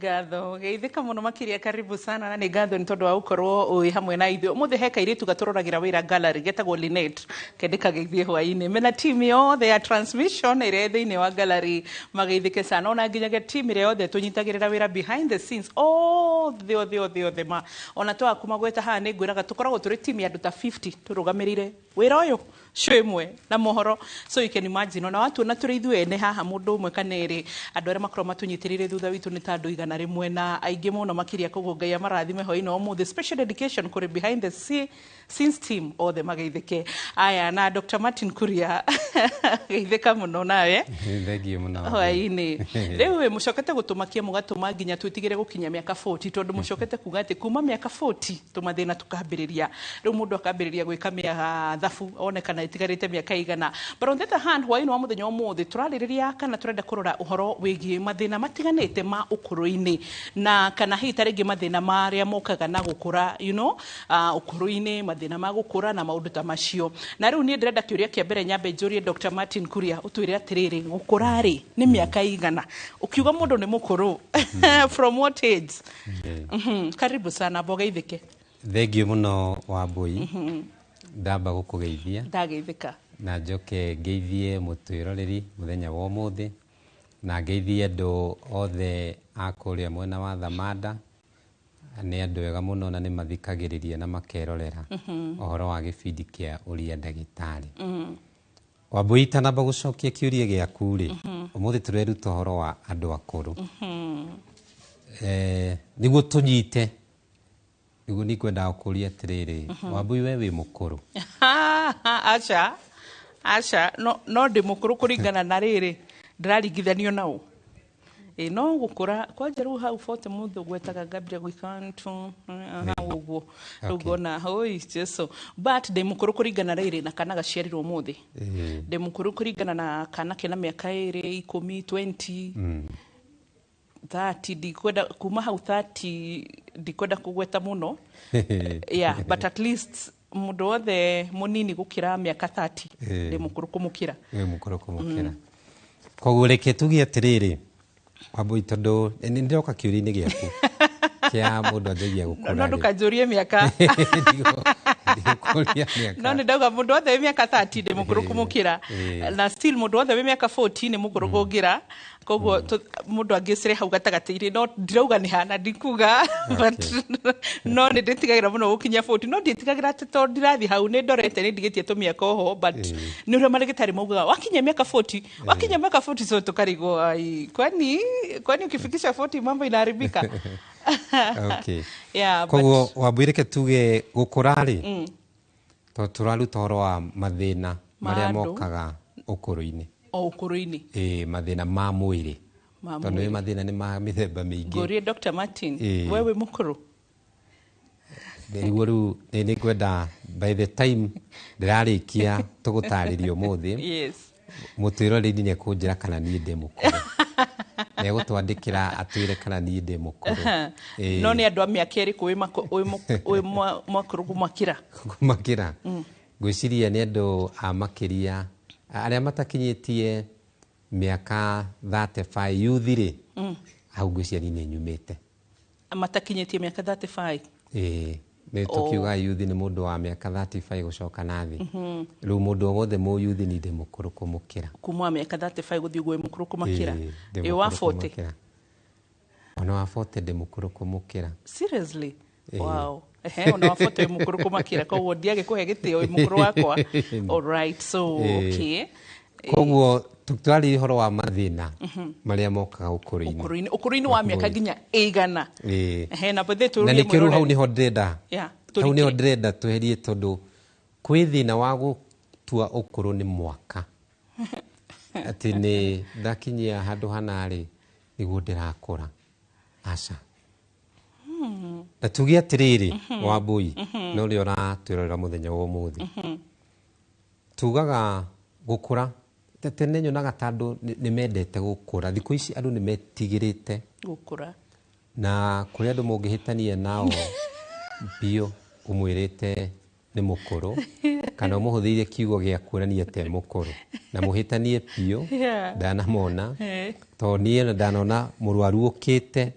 Ngatho geithĩka mũno makĩria, karibu sana, na nĩ ngatho nĩ tondũ wa gũkorwo wĩ hamwe na ithuĩ ũmũthĩ. He kairĩtu gatũroragĩra wĩra gallery getagwo Linet, kende kageithie hwaĩ-inĩ mena team yothe ya transmission ĩrĩa ĩ thĩinĩ wa gallery, mageithĩke sana, ona nginyagia team ĩrĩa yothe tũnyitagĩrĩra wĩra behind the scenes, othe othe othe othe, ma ona twaga kũmagweta haha nĩ ngwĩraga tũkoragwo tũrĩ team ya andũ ta 50 tũrũgamĩrĩire wĩra ũyũ, show ĩmwe na mohoro. So you can imagine, ona watuona tũrĩ ithuĩ ene haha mũndũ ũmwe kana erĩ, andũ arĩa makoragwo matũnyitĩrĩire thutha witũ nĩ ta andũ 100 na aingĩ mũno makĩria. Koguo Ngai amarathime hwaĩ-inĩ wa ũmũthĩ. Special dedication kũrĩ behind the scenes team othe, mageithĩke. Aya, na Dr. Martin Kuria, geithĩka mũno nawe. Thengiũ mũno. Hwaĩ-inĩ rĩu ĩ mũcokete gũtũmakia, mũgatũma nginya twĩtigĩre gũkinya mĩaka 40, tondũ mũcokete kuga atĩ kuma mĩaka 40 tũmathĩna tũkambĩrĩria. Rĩu mũndũ akambĩrĩria gwĩka mĩathabu one kana ĩtigarĩte mĩaka igana. But on the other hand, hwaĩ-inĩ wa mũthenya ũmũthĩ tũrarĩrĩria kana tũrenda kũrora ũhoro wĩgiĩ mathĩna matiganĩte ma ũkũrũ-inĩ, na kana hihi ta rĩngĩ mathĩna marĩa mokaga na gũkũra, ũkũrũ-inĩ, mathĩna ma gũkũra na maũndũ ta macio. Na rĩu niĩ ndĩrenda kĩũria kĩa mbere nyambe njũrie Dr. Martin Kuria, ũtwĩre atĩrĩrĩ, gũkũra rĩ nĩ mĩaka igana? Ũkiuga mũndũ nĩ mũkũrũ, from what age? Karibu sana, mbogeithĩke. Thengiũ mũno Wambui, ndamba gũkũgeithia. Ndageithĩka. Na njoke ngeithie mũtwĩroreri mũthenya wa ũmũthĩ, na ngeithie andũ othe a kũrĩa mwena wa Thamanda. Nĩ andũ ega mũno na nĩ mathikagĩrĩria na makerorera ũhoro wa gĩbindi kĩa Ũria Ndagĩtarĩ. Wambui, itanamba gũcokia kĩũria gĩaku rĩ, ũmũthĩ tũreruta ũhoro wa andũ akũrũ. Nĩguo tũnyite nĩguo nĩ ngwendaga gũkũria atĩrĩrĩ, Wambui, we wĩ mũkũrũ? Aca, aca, no ndĩ mũkũrũ kũringana na rĩrĩ ndĩraringithanio nao. Ĩ no gũkũra kwanja rĩu hau 40 mũndũ gwetaga ngambĩrĩria gwĩka ntu hau ũguo rĩu ngona oi Jesu, but ndĩ mũkũrũ kũringana rĩrĩ na kana gaciarirwo ũmũthĩ. Ndĩ mũkũrũ kũringana na kana kena mĩaka 2, 10, 20, 30. Ndikwenda kuma hau 30, ndikwenda kũgweta mũno, yeah, but at least mũndũ wothe mũnini gũkĩra mĩaka 30, ndĩ mũkũrũ kũmũkĩra. Wĩ mũkũrũ kũmũkĩra. Koguo reke tuge atĩrĩrĩ Wambui, tondũ nĩ ndĩroka kĩũria-inĩ gĩaku kĩa mũndũ anjagia gũkũra No rĩ. Ndũkanjũrie mĩaka. Ndigũkũria mĩaka. No nĩ ndauga mũndũ wothe wĩ mĩaka 30 ndĩ mũkũrũ kũmũkĩra. Na still mũndũ wothe wĩ mĩaka 40 nĩ mũkũrũ kũngĩra. Koguo mũndũ angĩcire hau gatagatĩ-inĩ, no ndirauga nĩ hana ndikuga, but no nĩ ndĩtigagĩra mũno gũkinya 40. No ndiĩtigagĩra atĩ tondũ ndirathiĩ hau, nĩ ndorete, nĩ ndigĩtie tũmĩaka oho, but nĩ ũrĩa marĩgĩtarĩ maugaga wakinya mĩaka 40, wakinya mĩaka 40, so tũkarigwo, ai, kwani ukifikisha 40 mambo inaharibika? Yeah, but Koguo Wambui, reke tuge gũkũra rĩ, tondũ tũraruta ũhoro wa mathĩna Ma marĩa andũ. Mokaga ũkũrũ-inĩ. O ũkũrũ-inĩ. Ĩĩ, mathĩna ma mwĩrĩ. Ma Tondũ nĩ mathĩna nĩ ma mĩthemba mĩingĩ. Ngũrie Dr. Martin, we wĩ mũkũrũ? Nĩguo rĩu nĩ ngwenda by the time ndĩrarĩkia tũgũtarĩria ũmũthĩ, mũtwĩroreri nĩ ekũnjĩra kana niĩ ndĩ mũkũrũ. Nĩ egũtwandĩkĩra atwĩre kana niĩ ndĩ mũkũrũ. Ĩĩ. No nĩ andũ a mĩaka ĩrĩkũ wĩ makũrũ kũmakĩra? Kũmakĩra, ngwĩciria nĩ andũ a makĩria arĩa matakinyĩtie mĩaka 35, youth rĩ, hau ngwĩciria niĩ nĩ nyumĩte. Matakinyĩtie mĩaka 35? Ĩĩ, nĩ tũkiuga youth nĩ mũndũ wa mĩaka 35 gũcoka na thĩ. Rĩu mũndũ o wothe mũ youth ni ndĩ mũkũrũ kũmũkĩra. Kuma wa mĩaka 35 gũthiĩ ũguo wĩ mũkũrũ kũmakĩra? Ĩĩ, ndĩ Ĩ wa mũkũrũ 40? kũmũkĩra. Ona wa 40 ndĩ mũkũrũ kũmũkĩra. Seriously? Ĩĩ. Wow. Ehe, ona wa 40 wĩ mũkũrũ kũmakĩra, koguo ndiagĩkũhe gĩtĩo, wĩ mũkũrũ wakwa. All right, so okay. Koguo tũraria ũhoro wa mathĩna marĩa mokaga ũkũrũ-inĩ. Ũkũrũ-inĩ wa mĩaka nginya ĩigana? Ĩĩ. Ehe, na bethe Na nĩkĩo rĩu hau nĩho ndĩrenda, hau nĩho tũrikĩre. Ndĩrenda tweherie, tondũ kwĩ thĩna wa gũtua ũkũrũ nĩ mwaka, atĩ nĩ ndakinyia handũ hana rĩ nĩguo ndĩrakũra. Aca, na tuge atĩrĩrĩ Wambui, na ũrĩa ũratwĩrorera mũthenya wa ũmũthĩ, tugaga gũkũra tene nyonaga ta andũ nĩ mendete gũkũra. Thikũ ici andũ nĩ metigĩrĩte gũkũra. Na kũrĩ andũ mũngĩhĩtania nao biũ ũmwĩrĩte nĩ mũkũrũ kana ũmũhũthĩire kiugo gĩa kuonania te mũkũrũ, na mũhĩtanie biũ. Ndanamona, tondũ niĩ ona ndanona mũrwaru ũkĩte.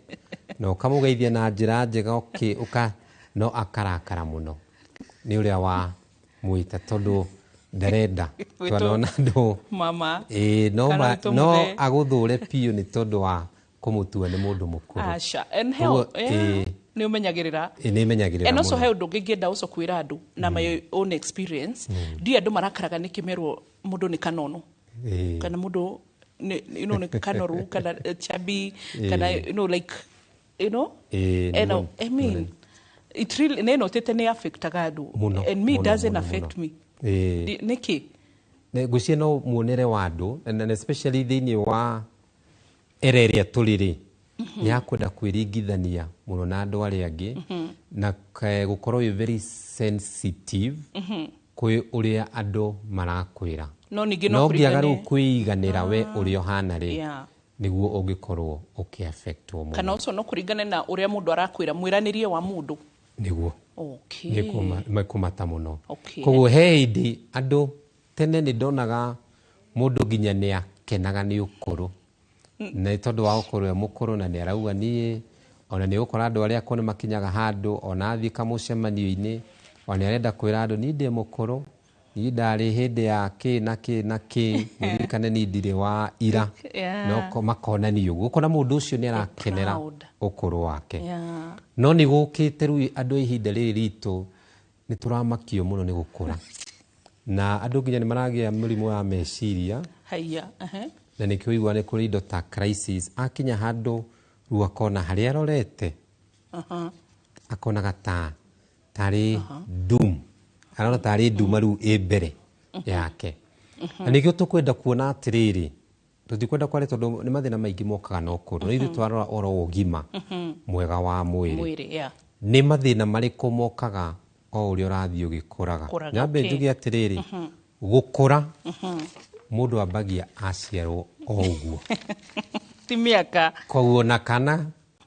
Na ũkamũgeithia na njĩra njega ũka no akarakara mũno nĩ ũrĩa wa mwĩta tondũ ndarenda. Wĩtwo Twanona andũ mama. Ĩĩ, no Kana wĩtwo no mũthee. agũthũre biũ nĩ tondũ wa kũmũtua nĩ mũndũ mũkũrũ. Aca. And hell, Koguo, yeah, ĩĩ, nĩ ũmenyagĩrĩra. Ĩĩ, nĩ menyagĩrĩra And also mũno. he ũndũ ũngĩ ingĩenda ũco kwĩra andũ na my own experience. Ndiũĩ andũ marakaraga nĩkĩ merwo mũndũ nĩ kanono. Kana mũndũ nĩ you know, nĩ kanoru kana chubby kana you know, like you know. Ĩĩ, nĩ And I mean, it really nĩ notĩte nĩ affectaga andũ. Mũno, And me it mũno, doesn't mũno, affect mũno. me. Ĩĩ. Nĩkĩ? Ngwĩciria no muonere wa andũ and especially thĩinĩ wa era ĩrĩa tũrĩ rĩ, nĩ ya kwenda kwĩringithania mũno na andũ arĩa angĩ na gũkorwo wĩ very sensitive kwĩ ũrĩa andũ marakwĩra. No ningĩ no No ũngĩaga kũringane- rĩu kwĩiganĩra we ũrĩa ũhana rĩ, Yeah. nĩguo ũngĩkorwo ũkĩ-affectwo mũno. Kana ũcio no kũringane na ũrĩa mũndũ arakwĩra, mwĩranĩrie wa mũndũ. Nĩguo. Okay. Nĩ kũmata mũno. Okay. Koguo he hĩndĩ andũ tene nĩ ndonaga mũndũ nginya nĩ akenaga nĩ ũkũrũ. Nĩ tondũ wa gũkorwo e mũkũrũ na nĩ arauga niĩ, ona nĩ ũgũkora andũ arĩa akũrũ nĩ makinyaga handũ, ona athiĩ kamũcemanio-inĩ, ona nĩ arenda kwĩra andũ niĩ ndĩ mũkũrũ, niĩ ndarĩ hĩndĩ ya kĩ na kĩ na kĩ, mũririkane niĩ ndirĩ wa ira. Yeah. No makonania ũguo. Ũkona mũndũ ũcio nĩ arakenera Proud. ũkũrũ wake. Yeah. No nĩ gũkĩte rĩu andũ a ihinda rĩrĩ ritũ nĩ tũramakio mũno nĩ gũkũra. Na andũ nginya nĩ maragĩa mĩrimũ ya meciria. Haiya, ehe. Na nĩkĩo ũiguaga nĩ kũrĩ indo ta crisis. Akinya handũ rĩu akona harĩa arorete, akonaga tarĩ doom. Arona tarĩ nduma rĩu ĩ mbere yake. Na nĩkĩo tũkwenda kuona atĩrĩrĩ, tũtikwenda kwaria tondũ nĩ mathĩna maingĩ mokaga na ũkũrũ. No ithuĩ twarora ũhoro wa ũgima mwega wa mwĩrĩ. Mwĩrĩ, yeah. Nĩ mathĩna marĩkũ mokaga o ũrĩa ũrathiĩ ũgĩkũraga? Kũraga, Nyambe okay. njuge atĩrĩrĩ, gũkũra mũndũ ambagia aciarwo o ũguo. Ti mĩaka. Koguo na kana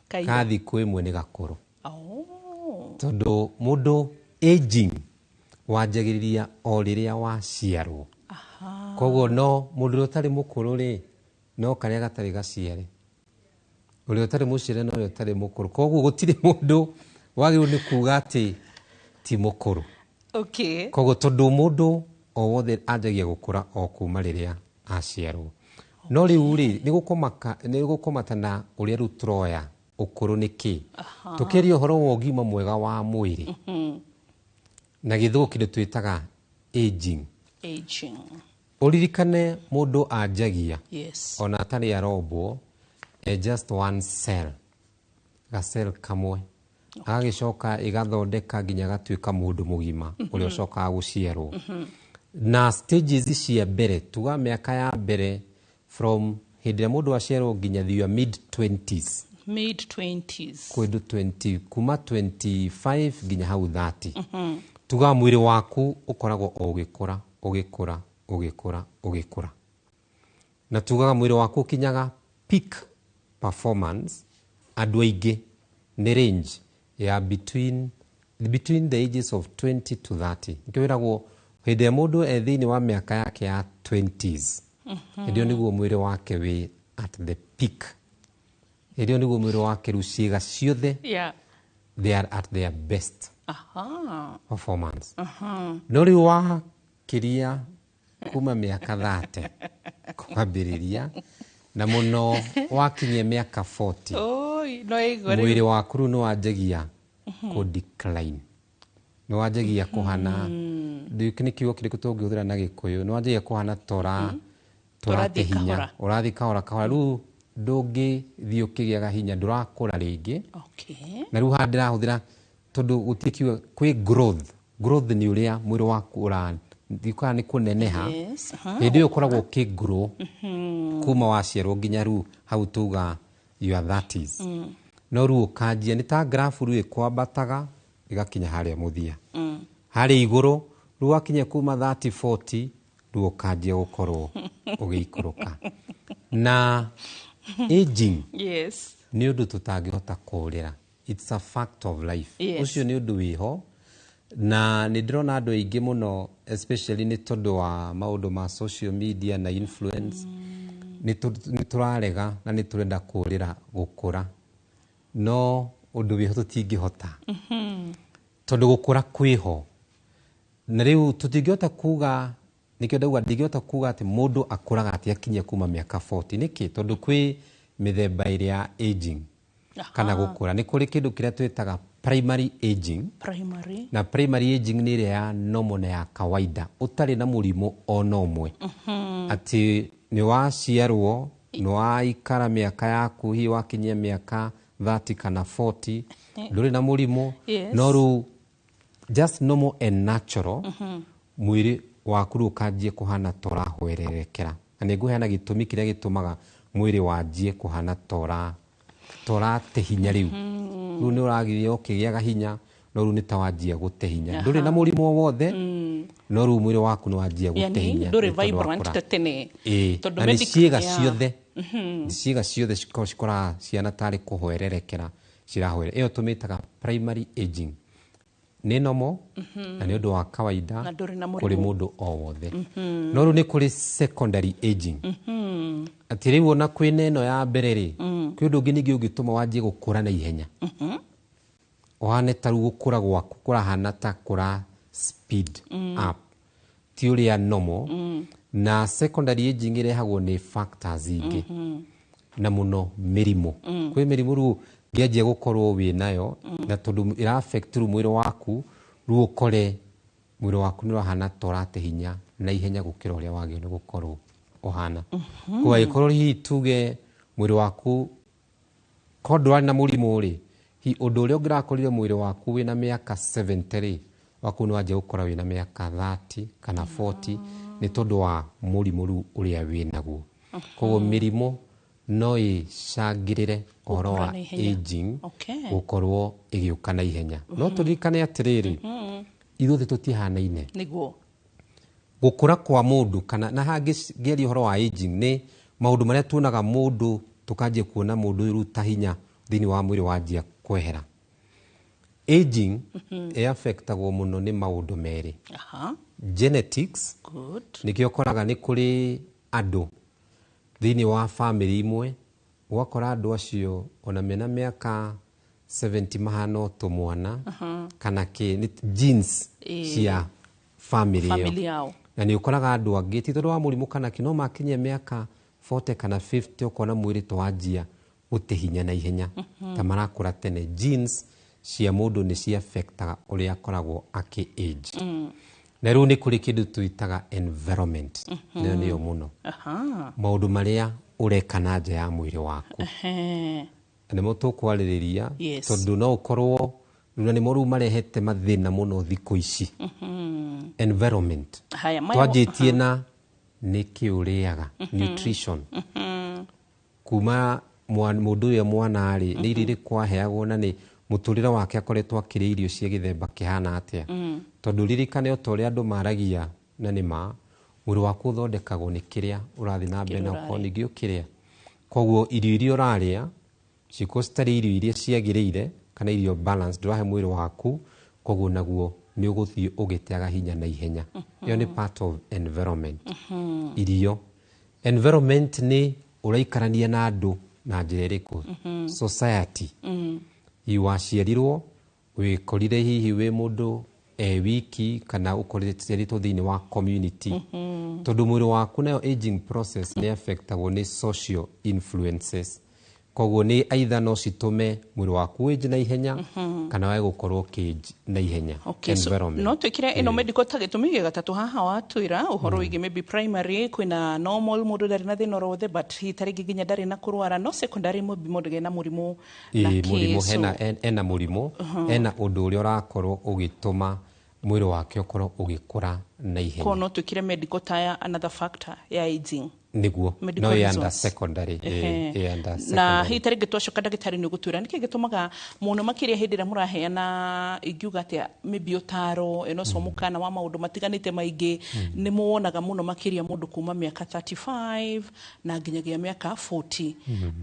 Kaira. ka thikũ ĩmwe nĩ gakũrũ. Oh. Tondũ mũndũ aging wanjagĩrĩria o rĩrĩa waciarwo. Aha. Koguo no mũndũ ũrĩa ũtarĩ mũkũrũ rĩ, no karĩa gatarĩ gaciare. Ũrĩa ũtarĩ mũciare no ũrĩa ũtarĩ mũkũrũ. Koguo gũtirĩ mũndũ wagĩrĩirwo nĩ kuga atĩ ti mũkũrũ. Okay. Koguo tondũ mũndũ o wothe anjagia gũkũra o kuma rĩrĩa aciarwo. No rĩu rĩ, nĩ gũkũmata na ũrĩa rĩu tũroya ũkũrũ nĩ kĩ. Tũkĩaria ũhoro wa ũgima mwega wa mwĩrĩ. Na gĩthũngũ kĩndũ twĩtaga aging. Aging. Ũririkane mũndũ anjagia. Yes. Ona atarĩ arombwo, just one cell. Ga cell kamwe. Agagĩcoka ĩgathondeka nginya gatuĩka mũndũ mũgima ũrĩa ũcokaga gũciarwo. Na stages cia mbere, tuga mĩaka ya mbere from hĩndĩ ĩrĩa mũndũ aciarwo nginya your mid twenties. Mid twenties. Kũndũ 20, kuma 25 nginya hau 30. Tuga mwĩrĩ waku ũkoragwo o ũgĩkũra, ũgĩkũra, ũgĩkũra, ũgĩkũra. Na tugaga mwĩrĩ waku ũkinyaga peak performance andũ aingĩ nĩ range ya between the ages of 20 to 30. Nĩkĩo wĩragwo hĩndĩ ĩrĩa mũndũ e thĩinĩ wa mĩaka yake ya 20s, hĩndĩ ĩyo nĩguo mwĩrĩ wake wĩ at the peak. Hĩndĩ ĩyo nĩguo mwĩrĩ wake rĩu ciĩga ciothe Yeah. they are at their best Aha. performance. No rĩu wakĩria kuma mĩaka 30 kwambĩrĩria na mũno wakinyia mĩaka 40, Oi, no ĩigua rĩu. mwĩrĩ waku rĩu nĩ wanjagia kũ decline. Nĩ wanjagia kũhana, ndiũĩ nĩ kiugo kĩrĩkũ tũngĩhũthĩra na Gĩkũyũ, nĩ wanjagia kũhana torate Tũrathiĩ hinya. kahora. Ũrathiĩ kahora kahora. Rĩu ndũngĩthiĩ ũkĩgĩaga hinya, ndũrakũra rĩngĩ. Okay. Na rĩu haha ndĩrahũthĩra tondũ gũtirĩ kiugo, kwĩ growth. Growth nĩ ũrĩa mwĩrĩ waku ũrathiĩ kana nĩ kũneneha. Yes. Aha. Hĩndĩ ĩyo ũkoragwo ũkĩ-grow kuma waciarwo nginya rĩu hau tuga your 30s. No rĩu ũkanjia nĩ ta graph rĩu ĩkwambataga ĩgakinya harĩa mũthia. Harĩa igũrũ rĩu wakinya kuma 30 40 rĩu ũkanjia gũkorwo ũgĩikũrũka. Na aging Yes. nĩ ũndũ tũtangĩhota kũũrĩra. It's a fact of life. Yes. Ũcio nĩ ũndũ wĩho. Na nĩ ndĩrona andũ aingĩ mũno especially nĩ tondũ wa maũndũ ma social media na influence. Nĩ tũrarega na nĩ tũrenda kũũrĩra gũkũra. No ũndũ wĩho tũtingĩhota, tondũ gũkũra kwĩho na rĩu tũtingĩhota kuga. Nĩkĩo ndauga ndingĩhota kuga atĩ mũndũ akũraga atĩ akinyia kuma mĩaka 40. Nĩkĩ? Tondũ kwĩ mĩthemba ĩrĩa ya aging kana gũkũra. Nĩ kũrĩ kĩndũ kĩrĩa twĩtaga primary aging. Primary. Na primary aging nĩ ĩrĩa ya normal na ya kawaida, ũtarĩ na mũrimũ ona ũmwe, atĩ nĩ waciarwo, nĩ waikara mĩaka yaku, hihi wakinyia mĩaka 30 kana 40, ndũrĩ na mũrimũ. No rĩu just normal and natural, mwĩrĩ waku rĩu ũkanjie kũhana ta ũrahwererekera. Na nĩ ngũheana gĩtũmi kĩrĩa gĩtũmaga mwĩrĩ wanjie kũhana ta ũrate hinya. Rĩu nĩ ũragithia ũkĩgĩaga hinya, no rĩu nĩ ta wanjia gũte hinya. Ndũrĩ na mũrimũ o wothe, no rĩu mwĩrĩ waku nĩ wanjia gũte Yani hinya ndũrĩ nĩ tondũ vibrant wakũra. ta tene. Ĩĩ, Tondũ na nĩ ciĩga ciothe, nĩ ciĩga ciothe cikoraga ciana tarĩ kũhwererekera cirahwere. Ĩyo tũmĩtaga primary aging, nĩ normal na nĩ ũndũ wa kawaida Na ndũrĩ na kũrĩ mũrimũ. mũndũ o wothe. No rĩu nĩ kũrĩ secondary aging, atĩ rĩu ona kwĩna ĩno ya mbere rĩ, kwĩ ũndũ ũngĩ ningĩ ũngĩtũma wanjie gũkũra na ihenya, ũhane ta rĩu gũkũra gwaku kũrahana ta kũra speed up, ti ũrĩa normal. Na secondary aging ĩrehagwo nĩ factors ingĩ, na mũno mĩrimũ. Kwĩ mĩrimũ rĩu ngĩanjia gũkorwo wĩ nayo, na tondũ ĩra affect rĩu mwĩrĩ waku, rĩu ũkore mwĩrĩ waku nĩ ũrahana ta ũrate hinya na ihenya gũkĩra ũrĩa wagĩrĩirwo nĩ gũkorwo ũhana. Koguo angĩkorwo hihi tuge mwĩrĩ waku korwo ndũrarĩ na mũrimũ rĩ, hi ũndũ ũrĩa ũngĩrakorire mwĩrĩ waku wĩna mĩaka 70 rĩ, waku nĩ wanjia gũkora wĩna mĩaka 30 kana 40, nĩ tondũ wa mũrimũ rĩu ũrĩa wĩnaguo. Koguo mĩrimũ no ĩcangĩrĩre ũhoro Gũkũra wa na ihenya. aging gũkorwo ĩgĩũka na ihenya. No tũririkane atĩrĩrĩ, ithuothe tũtihanaine. Gũkũra kwa mũndũ kana na hangĩ ngĩaria ũhoro wa aging, nĩ maũndũ marĩa tuonaga mũndũ, tũkanjia kuona mũndũ ũyũ rĩu ta hinya thĩinĩ wa mwĩrĩ wanjia kwehera. Aging ĩaffectagwo mũno nĩ maũndũ merĩ. Genetics. Nĩkĩo ũkoraga nĩ kũrĩ andũ thĩinĩ wa famĩlĩ imwe, ũgakora andũ acio ona mena mĩaka 70 mahana o tũmwana kana kĩ, nĩ genes cia famĩlĩ ĩyo. Family yao. Na nĩ ũkoraga andũ angĩ ti tondũ wa mũrimũ kana kĩ, no makinyia mĩaka 40 kana 50, ũkona mwĩrĩ twanjia gũte hinya na ihenya, ta marakũra tene. Genes cia mũndũ nĩ ciaffectaga ũrĩa akoragwo akĩ age. Na rĩu nĩ kũrĩ kĩndũ twĩtaga environment, nayo nĩyo mũno maũndũ marĩa ũreka na nja ya mwĩrĩ waku. Nĩmo tũkwarĩrĩria, tondũ no ũkorwo na nĩmo rĩu marehete mathĩna mũno thikũ ici, environment. Haya, maya. Twanjĩtie na nĩkĩ ũrĩaga, nutrition. Kuma mũndũ ũyũ mwana rĩ, nĩ irio irĩkũ aheagwo, na nĩ mũtũrĩre wake akoretwo akĩrĩa irio cia gĩthemba kĩhana atĩa? Tondũ ririkane, o ta ũrĩa andũ maragia na nĩ ma, mwĩrĩ waku ũthondekagwo nĩ kĩrĩa ũrathiĩ na mbere na Kĩrĩa ũkorwo ningĩ ũkĩrĩa. Koguo irio iria ũrarĩa cikorwo citarĩ irio iria ciagĩrĩire kana irio balance, ndũrahe mwĩrĩ waku, koguo naguo nĩ ũgũthiĩ ũgĩteaga hinya na ihenya. Ĩyo nĩ part of environment. Irio, environment nĩ ũraikarania na andũ na njĩra ĩrĩkũ, society. Hihi waciarirwo wĩkorire hihi wĩ mũndũ e wiki, kana ũkorire thĩinĩ wa community? Tondũ mwĩrĩ waku nayo aging process nĩ affectagwo nĩ social influences. Koguo nĩ either no citũme mwĩrĩ waku age na ihenya kana wage gũkorwo ũkĩ-age na ihenya. Okay, so Environment. no twĩkĩre ĩno medical ta gĩtũmi gĩa gatatũ haha watwĩra ũhoro wĩgiĩ maybe primary, kwĩna normal, mũndũ ndarĩ na thĩna oro wothe, but hihi ta rĩngĩ nginya ndarĩ na kũrwara, no secondary maybe mũndũ ena mũrimũ na Ĩĩ, kĩ, mũrimũ hena ena mũrimũ, ena ũndũ ũrĩa ũrakorwo ũgĩtũma mwĩrĩ wake ũkorwo ũgĩkũra na ihenya. Ko no twĩkĩre medical ta ya another factor ya aging. Nĩguo. Medical No ĩ under reasons. secondary, ĩ under Na secondary. hihi ta rĩngĩ twacoka, ndagĩtarĩ nĩ ũgũtwĩra nĩkĩ gĩtũmaga mũno makĩria hĩndĩ ĩrĩa mũraheana, ingiuga atĩa, maybe ũtaro ĩno ũcio mũkana wa maũndũ matiganĩte maingĩ, nĩ muonaga mũno makĩria mũndũ kuma mĩaka 35 na nginyagia mĩaka 40?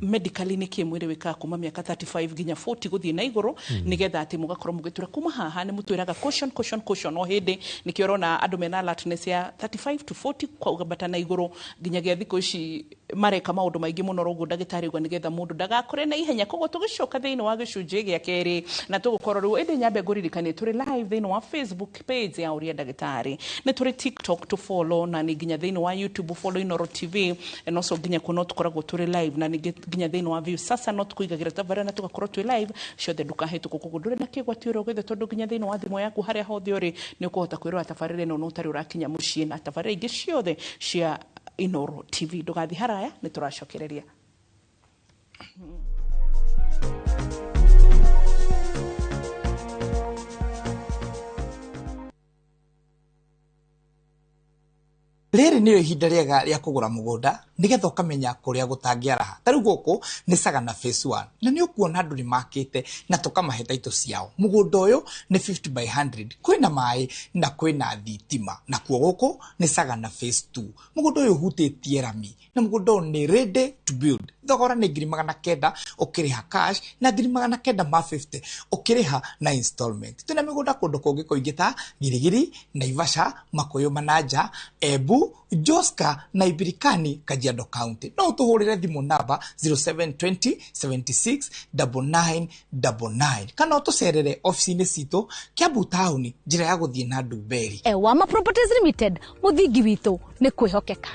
Medically, nĩkĩ mwĩrĩ wĩkaga kuma mĩaka 35 nginya 40 gũthiĩ na igũrũ, nĩgetha atĩ mũgakorwo mũgĩtwĩra kuma haha nĩ mũtwĩraga caution, caution, caution o hĩndĩ? Nĩkĩo ũrona andũ mena alertness ya 35 to 40 kwambata na igũrũ nginyagia Thikũ ici mareka maũndũ maingĩ mũno roguo ndagĩtarĩ uga nĩgetha mũndũ ndagakũre na ihenya. Koguo tũgĩcoka thĩinĩ wa gĩcunjĩ gĩa kerĩ na tũgũkorwo rĩu, ĩndĩ nyambe ngũririkanie tũrĩ live thĩinĩ wa Facebook page ya Ũria Ndagĩtarĩ, nĩ tũrĩ TikTok to follow, na nĩ nginya thĩinĩ wa YouTube follow Inooro TV, and also nginya kuo no tũkoragwo tũrĩ live, na ningĩ nginya thĩinĩ wa View Sasa no tũkũigagĩra tabarĩra na tũgakorwo twĩ live ciothe. Ndũkahĩtũkwo. Koguo ndũrĩ na kĩgwati ũrĩa ũgĩthe, tondũ nginya thĩinĩ wa thimũ yaku harĩa hothe ũrĩ nĩ ũkũhota kwĩrora tabarĩra ĩno na ũtarĩ ũrakinya mũciĩ, na tabarĩra ingĩ ciothe cia Inooro TV. Ndũgathiĩ haraya, nĩ tũracokereria. Rĩrĩ nĩrĩo ihinda rĩega rĩa kũgũra mũgũnda nĩgetha ũkamenya kũrĩa gũtangĩaraha. Ta rĩu gũkũ nĩ Sagana Phase 1, na nĩ ũkuona andũ nĩ makĩte na tũkamahe taitũ ciao. Mũgũnda ũyũ nĩ 50 by 100, kwĩna maĩ na kwĩna thitima. Nakuo gũkũ nĩ Sagana Phase 2, mũgũnda ũyũ ũhutĩtie rami na mũgũnda ũyũ nĩ ready to build. Thogora nĩ 900,000 ũkĩrĩha cash na 950,000 ũkĩrĩha na installment. Twĩna mĩgũnda kũndũ kũngĩ kũingĩ ta Girigiri, Naivasha, Makuyu, Manaja, Embu, Joska na Ibirikani, Kajiado County. No ũtũhũrĩre thimũ namba 0720 76 9999 kana ũtũcerere ofici-inĩ citũ Kiambu taũni, njĩra ya gũthiĩ na Ndumberi. Ewama Properties Limited, mũthingi witũ nĩ kwĩhokeka.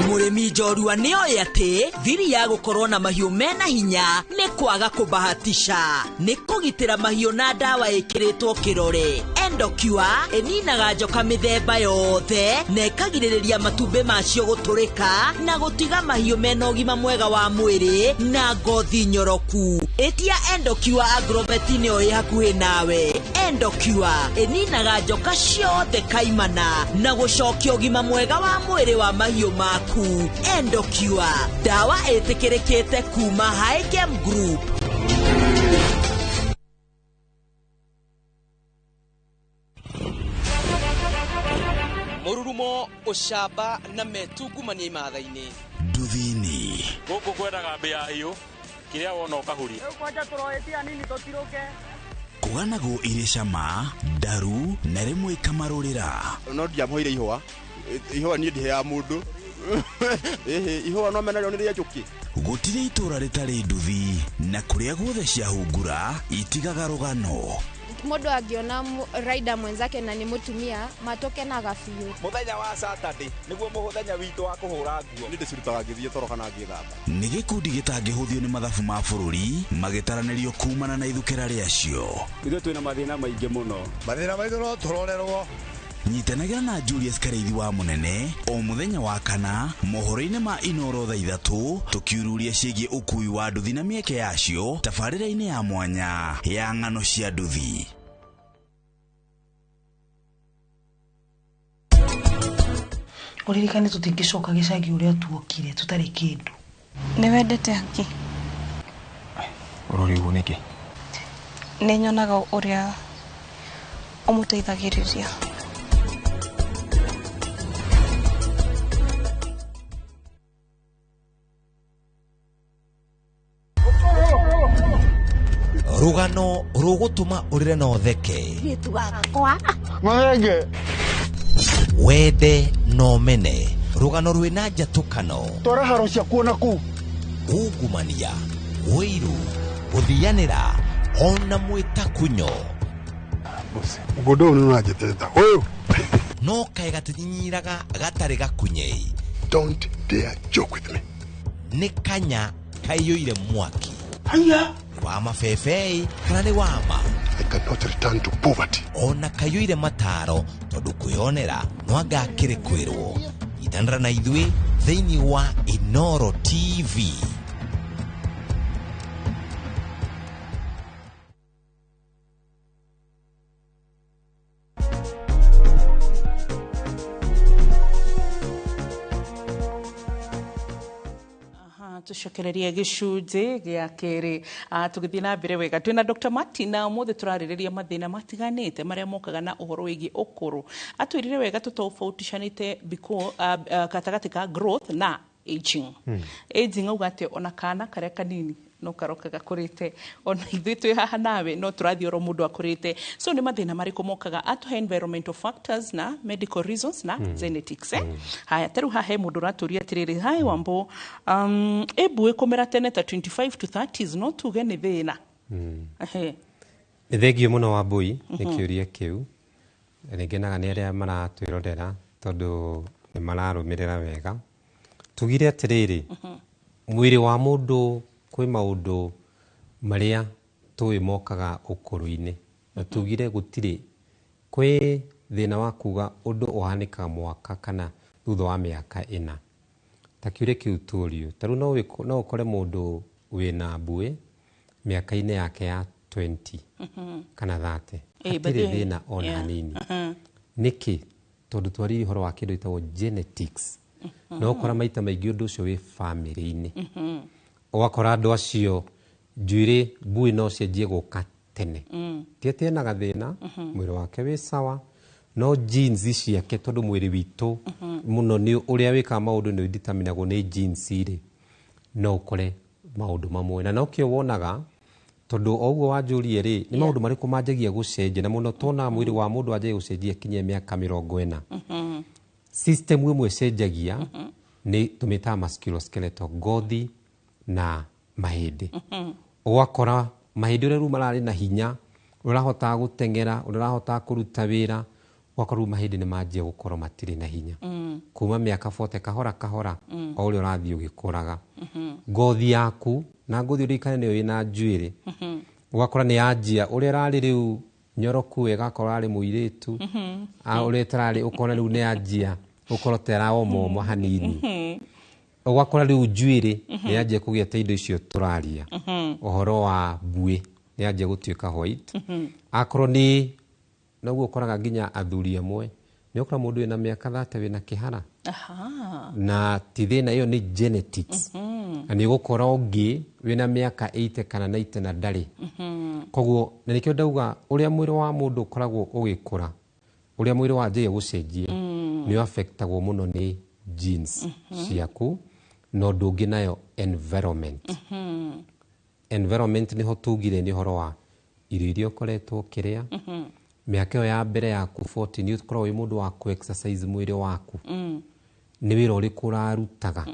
Mũrĩmi njorua nĩ oĩ atĩ thiri ya gũkorwo na mahiũ mena hinya nĩ kwaga kũbahatisha, nĩ kũgitĩra mahiũ na ndawa ĩkĩrĩtwo kĩrore. Endocure ĩninaga njoka mĩthemba yothe na ĩkagirĩrĩria matumbĩ macio gũtũrĩka na gũtiga mahiũ mena ũgima mwega wa mwĩrĩ na ngothi nyoroku. Ĩtia Endocure agrovet-inĩ o ĩ hakuhĩ nawe. Endocure ĩninaga njoka ciothe kaimana na gũcokia ũgima mwega wa mwĩrĩ wa mahiũ maku. Endocure, ndawa ĩtĩkĩrĩkĩte kuma High Group. Mũrurumo, ũcamba na metungumania imatha-inĩ. Nduthini. Gũkũ kwendaga mbĩa hiũ, kĩrĩa wona ũkahuria. Kwanja tũroetia nini tũtirũke. Kũganagwo irĩ cama ndaru na rĩmwe ikamarũrĩra. No ndiamũheire ihũa, ihũa niĩ ndiheaga mũndũ. Ĩhĩ, ihũa no menarĩo nĩ rĩa njũkĩ. Gũtirĩ itũra rĩtarĩ nduthi, na kũrĩa guothe ciahungura itigaga rũgano. Mũndũ angĩona rider mwenzake na nĩ mũtumia matũkenaga biũ. Mũthenya wa Saturday nĩguo mũthenya witũ wa kũhũra nguo. Nĩ ndĩcirutaga ngĩthiĩ toro kana ngĩthamba. Nĩ gĩkundi gĩtangĩhũthio nĩ mathabu ma bũrũri magĩtaranĩrio kumana na ithukĩra rĩacio. Ithuĩ twĩna mathĩna maingĩ mũno. Mathĩna maitũ no tũrorerwo. Nyitanagĩra na Julius Kareithi wa Mũnene o mũthenya wa kana mohoro-inĩ ma Inooro thaa 3, tũkiururia ciĩgiĩ ũkui wa nduthi na mĩeke yacio tabarĩra-inĩ ya mwanya ya ng'ano cia nduthi. Ũririkane tũtingĩcoka gĩcagi ũrĩa tuokire tũtarĩ kĩndũ. Nĩ wendete haki? Ũrori ũguo nĩkĩ? Nĩ nyonaga ũrĩa ũmũteithagĩrĩria. Rũgano rũgũtũma ũrĩre na ũtheke, wende na ũmene. Rũgano rwĩna njatũkano, Twara haro ciakuo na kũu. Ungumania, ũiru, gũthianĩra ona mwĩtakunyo. Mũgũnda ũyũ nĩ ũranjĩtĩrĩta ũyũ. No kaĩ gatinyinyiraga gatarĩ gakunyei. Don't dare joke with me. Nĩ kanya kaiyũire mwaki. Haya. Nĩ wa mabebei kana nĩ wa ma? I cannot return to poverty. Ona kaiyũire mataro, tondũ kwĩonera no anga akĩrĩ kwĩrwo. Nyitanĩra na ithuĩ thĩinĩ wa Inooro TV. Tucokererie gĩcunjĩ gĩa kerĩ, tũgĩthiĩ na mbere wega twĩna Dr. Martin, na ũmũthĩ tũrarĩrĩria mathĩna matiganĩte marĩa mokaga na ũhoro wĩgiĩ ũkũrũ. Atwĩrire wega tũtofautishanĩte gatagatĩ ka growth na aging. Aging auga atĩ ona kana karĩa kanini No karoka gakũrĩte ona ithuĩ twĩ haha nawe no tũrathiĩ oro mũndũ akũrĩte. So nĩ mathĩna marĩkũ mokaga atũhe environmental factors na medical reasons na genetics, eh? Haya, ta rĩu haha he mũndũ ũratũria atĩrĩrĩ, hi Wambo, ĩmbuĩ kũmera tene ta 25 to 30s no tuge nĩ thĩna? Ehe. Nĩ thengio mũno Wambui nĩ kĩũria kĩu. Nĩ ngenaga nĩ arĩa maratwĩrorera tondũ nĩ mararũmĩrĩra wega. Tugire atĩrĩrĩ, mwĩrĩ wa mũndũ kwĩ maũndũ marĩa tũĩ mokaga ũkũrũ-inĩ, na tugire gũtirĩ kwĩ thĩna wa kuga ũndũ ũhanĩkaga mwaka kana thutha wa mĩaka ĩna. Ta kĩũria kĩu tũrio, ta rĩu no ũkore mũndũ wĩna mbuĩ mĩaka-inĩ yake ya 20 kana 30, hatirĩ thĩna ona hanini. Nĩkĩ? Tondũ twaririe ũhoro wa kĩndũ gĩtagwo genetics. No ũkora maita maingĩ ũndũ ũcio wĩ bamĩrĩ-inĩ, ũgakora andũ acio njuĩrĩ mbuĩ no cianjie gũka tene, ti atĩ ena gathĩna, mwĩrĩ wake wĩ sawa, no genes ciake, tondũ mwĩrĩ witũ mũno nĩ ũrĩa wĩkaga maũndũ nĩ determinagwo nĩ genes rĩ, no ũkore maũndũ mamwe. Na nokĩo wonaga, tondũ o ũguo wanjũrie rĩ, nĩ maũndũ marĩkũ manjagia gũcenjia, na mũno tuonaga mwĩrĩ wa mũndũ wanjagia gũcenjia kinya mĩaka 40. System ĩmwe ĩcenjagia nĩ tũmĩtaga musculoskeletal, ngothi na mahĩndĩ. Ũgakora mahĩndĩ ũrĩa rĩu mararĩ na hinya, ũrahotaga gũteng'era, ũrĩa ũrahotaga kũruta wĩra, ũgakora rĩu mahĩndĩ nĩ manjia gũkorwo matirĩ na hinya kuma mĩaka 40, kahora kahora, o ũrĩa ũrathiĩ ũgĩkũraga. Ngothi yaku, na ngothi ũririkane nĩyo ĩna njuĩrĩ, ũgakora nĩ yanjia ũrĩa ĩrarĩ rĩu nyoroku wega, akorwo arĩ mũirĩtu, ũrĩa ĩtararĩ, ũkona rĩu nĩ yanjia gũkorwo ta ĩraomaoma hanini. Ũgakora rĩu njuĩrĩ nĩ yanjia kũgĩa ta indo icio tũraria ũhoro wa mbuĩ, nĩ yanjia gũtuĩka white. Akorwo nĩ noguo ũkoraga nginya athuri amwe, nĩ ũkora mũndũ wĩna mĩaka 30 wĩna kĩhara, na ti thĩna, ĩyo nĩ genetics. Na nĩ ũgũkora ũngĩ wĩna mĩaka 80 kana 90 na ndarĩ. Koguo na nĩkĩo ndauga ũrĩa mwĩrĩ wa mũndũ ũkoragwo ũgĩkũra, ũrĩa mwĩrĩ wanjagia gũcenjia, nĩ affectagwo mũno nĩ genes ciaku, na ũndũ ũngĩ nayo environment. Environment nĩho tugire nĩ ũhoro wa irio iria ũkoretwo ũkĩrĩa. Mĩaka ĩyo ya mbere yaku 40 nĩ ũkoragwo wĩ mũndũ wa ku-exercise mwĩrĩ waku, nĩ wĩra ũrĩkũ ũrarutaga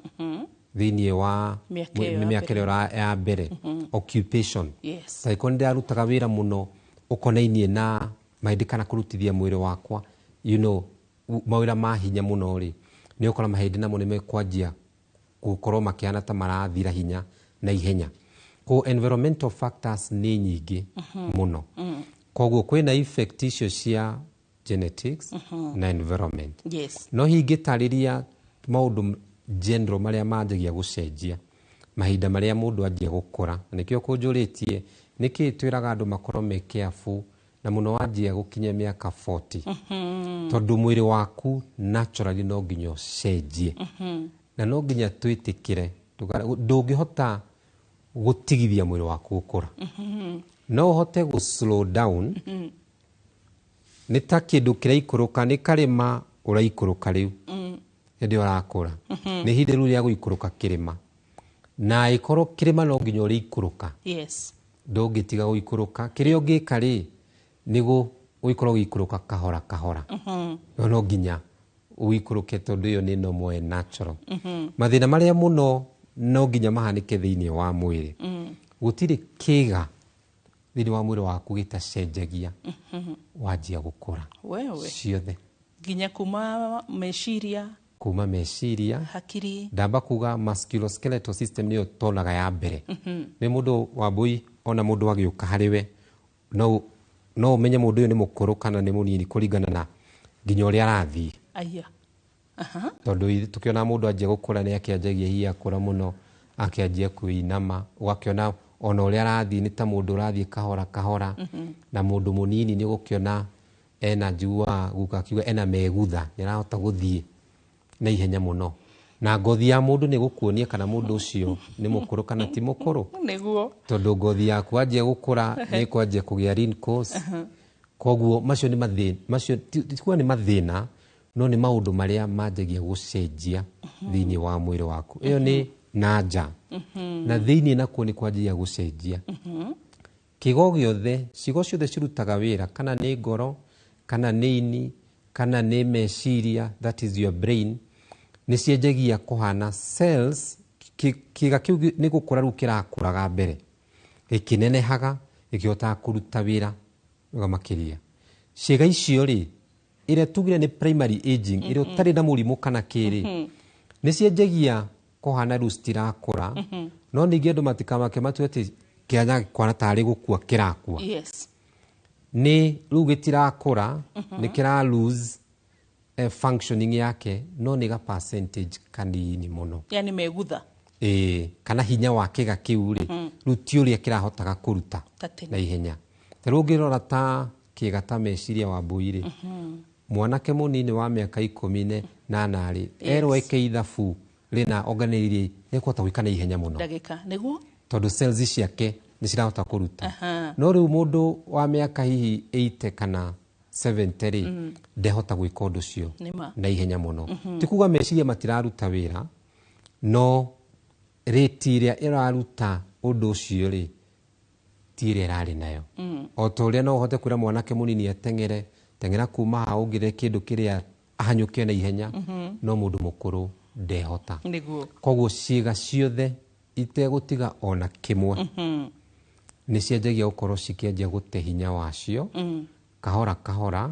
thĩinĩ wa mĩaka ĩyo ya mĩaka ĩyo ya mbere, occupation. Angĩkorwo nĩ ndĩrarutaga wĩra mũno ũkonainie na mahĩndĩ kana kũrutithia mwĩrĩ wakwa, mawĩra ma hinya mũno rĩ, nĩ ũkora mahĩndĩ namo nĩ mekwanjia gũkorwo makĩhana ta marathira hinya na ihenya. Koguo environmental factors nĩ nyingĩ mũno. Koguo kwĩna effect icio cia genetics na environment. No hihi ingĩtarĩria maũndũ general marĩa manjagia gũcenjia mahinda marĩa mũndũ anjia gũkũra, na nĩkĩo kũnjũrĩtie nĩkĩĩ twĩraga andũ makorwo me careful, na mũno wanjia gũkinya mĩaka 40, tondũ mwĩrĩ waku naturally no nginya ũcenjie, na no nginya twĩtĩkĩre ndũngĩhota gũtigithia mwĩrĩ waku gũkũra, no ũhote gũ slow down. Nĩ ta kĩndũ kĩraikũrũka, nĩ karĩma ũraikũrũka rĩu, hĩndĩ ĩyo ũrakũra, nĩ ihinda rĩu rĩa gũikũrũka kĩrĩma, na ĩkorwo kĩrĩma no nginya ũrĩikũrũka, ndũngĩtiga gũikũrũka. Kĩrĩa ũngĩka rĩ, nĩ gũikorwo ũgĩikũrũka kahora kahora, no no nginya ũikũrũke tondũ ĩyo nĩ normal and natural. Mathĩna marĩa mũno no nginya mahanĩke thĩinĩ wa mwĩrĩ, gũtirĩ kĩga thĩinĩ wa mwĩrĩ waku gĩtacenjagia wanjia gũkũra. Wewe. Ciothe. Nginya kuma meciria? Kuma meciria, hakiri. Ndamba kuga musculoskeletal system nĩyo tonaga ya mbere. Nĩ mũndũ Wambui, ona mũndũ agĩũka harĩ we, no ũmenye mũndũ ũyũ nĩ mũkũrũ kana nĩ mũnini kũringana na nginya ũrĩa arathiĩ. Aya. Tondũ tũkĩona mũndũ anjia gũkũra nĩ akĩanjagia hihi akũra mũno, akĩanjia kwĩinama, ũgakĩona ona ũrĩa arathiĩ nĩ ta mũndũ ũrathiĩ kahora kahora, na mũndũ mũnini nĩ ũgũkĩona ena njiguaga guka akiuga ena megutha, nĩ arahota gũthiĩ na ihenya mũno. Na ngothi ya mũndũ nĩ gũkuonia kana mũndũ ũcio nĩ mũkũrũ kana ti mũkũrũ. Nĩguo. Tondũ ngothi yaku wanjia gũkũra nĩ ĩkwanjia kũgĩa wrinkles. Koguo macio nĩ mathĩna, macio ti kuga nĩ mathĩna, no nĩ maũndũ marĩa manjagia gũcenjia thĩinĩ wa mwĩrĩ waku. Ĩyo nĩ Na nja. Na thĩinĩ nakuo nĩ kwanjia gũcenjia. Kĩgo gĩothe, ciĩgo ciothe cirutaga wĩra, kana nĩ ngoro, kana nĩ ini, kana nĩ meciria, that is your brain, nĩ cianjagia kũhana cells. Kĩga kĩu nĩ gũkũra rĩu kĩrakũraga mbere, gĩkĩnenehaga, gĩkĩhotaga kũruta wĩra wega makĩria. Ciĩga icio rĩ, ĩrĩa tugire nĩ primary aging, ĩrĩa ũtarĩ na mũrimũ kana kĩrĩ, nĩ cianjagia kũhana rĩu citirakũra. No ningĩ andũ matikamake matue atĩ kĩanya kwana tarĩ gũkua kĩrakua. Nĩ rĩu gĩtirakũra, nĩ kĩra lose functioning yake, no nĩ ga percentage kanini mũno. Yani megutha. Ĩĩ, kana hinya wa kĩga kĩu rĩ, rĩu ti ũrĩa kĩrahotaga kũruta Ta tene. na ihenya. Ta rĩu ũngĩrora ta kĩga ta meciria wa mbui rĩ, mwanake mũnini wa mĩaka 18 rĩ, erwo eke ithabu rĩna onganĩrĩrie, nĩ ekũhota gwĩka na ihenya mũno, Ndagĩka nĩguo. Tondũ cells ciake nĩ cirahota kũruta. No rĩu mũndũ wa mĩaka hihi 80 kana 70 rĩ, ndehota gwĩka ũndũ ũcio Nĩma. na ihenya mũno. Ti kuga meciria matiraruta wĩra, no rate ĩrĩa ĩraruta ũndũ ũcio rĩ, ti ĩrĩa ĩrarĩ nayo. O ta ũrĩa no ũhote kwĩra mwanake mũnini ateng'ere, teng'era kuma haha ũngĩre kĩndũ kĩrĩa, ahanyũke na ihenya, no mũndũ mũkũrũ ndehota. Koguo ciĩga ciothe itegũtiga ona kĩmwe nĩ cianjagia gũkorwo cikĩanjia gũte hinya wacio kahora kahora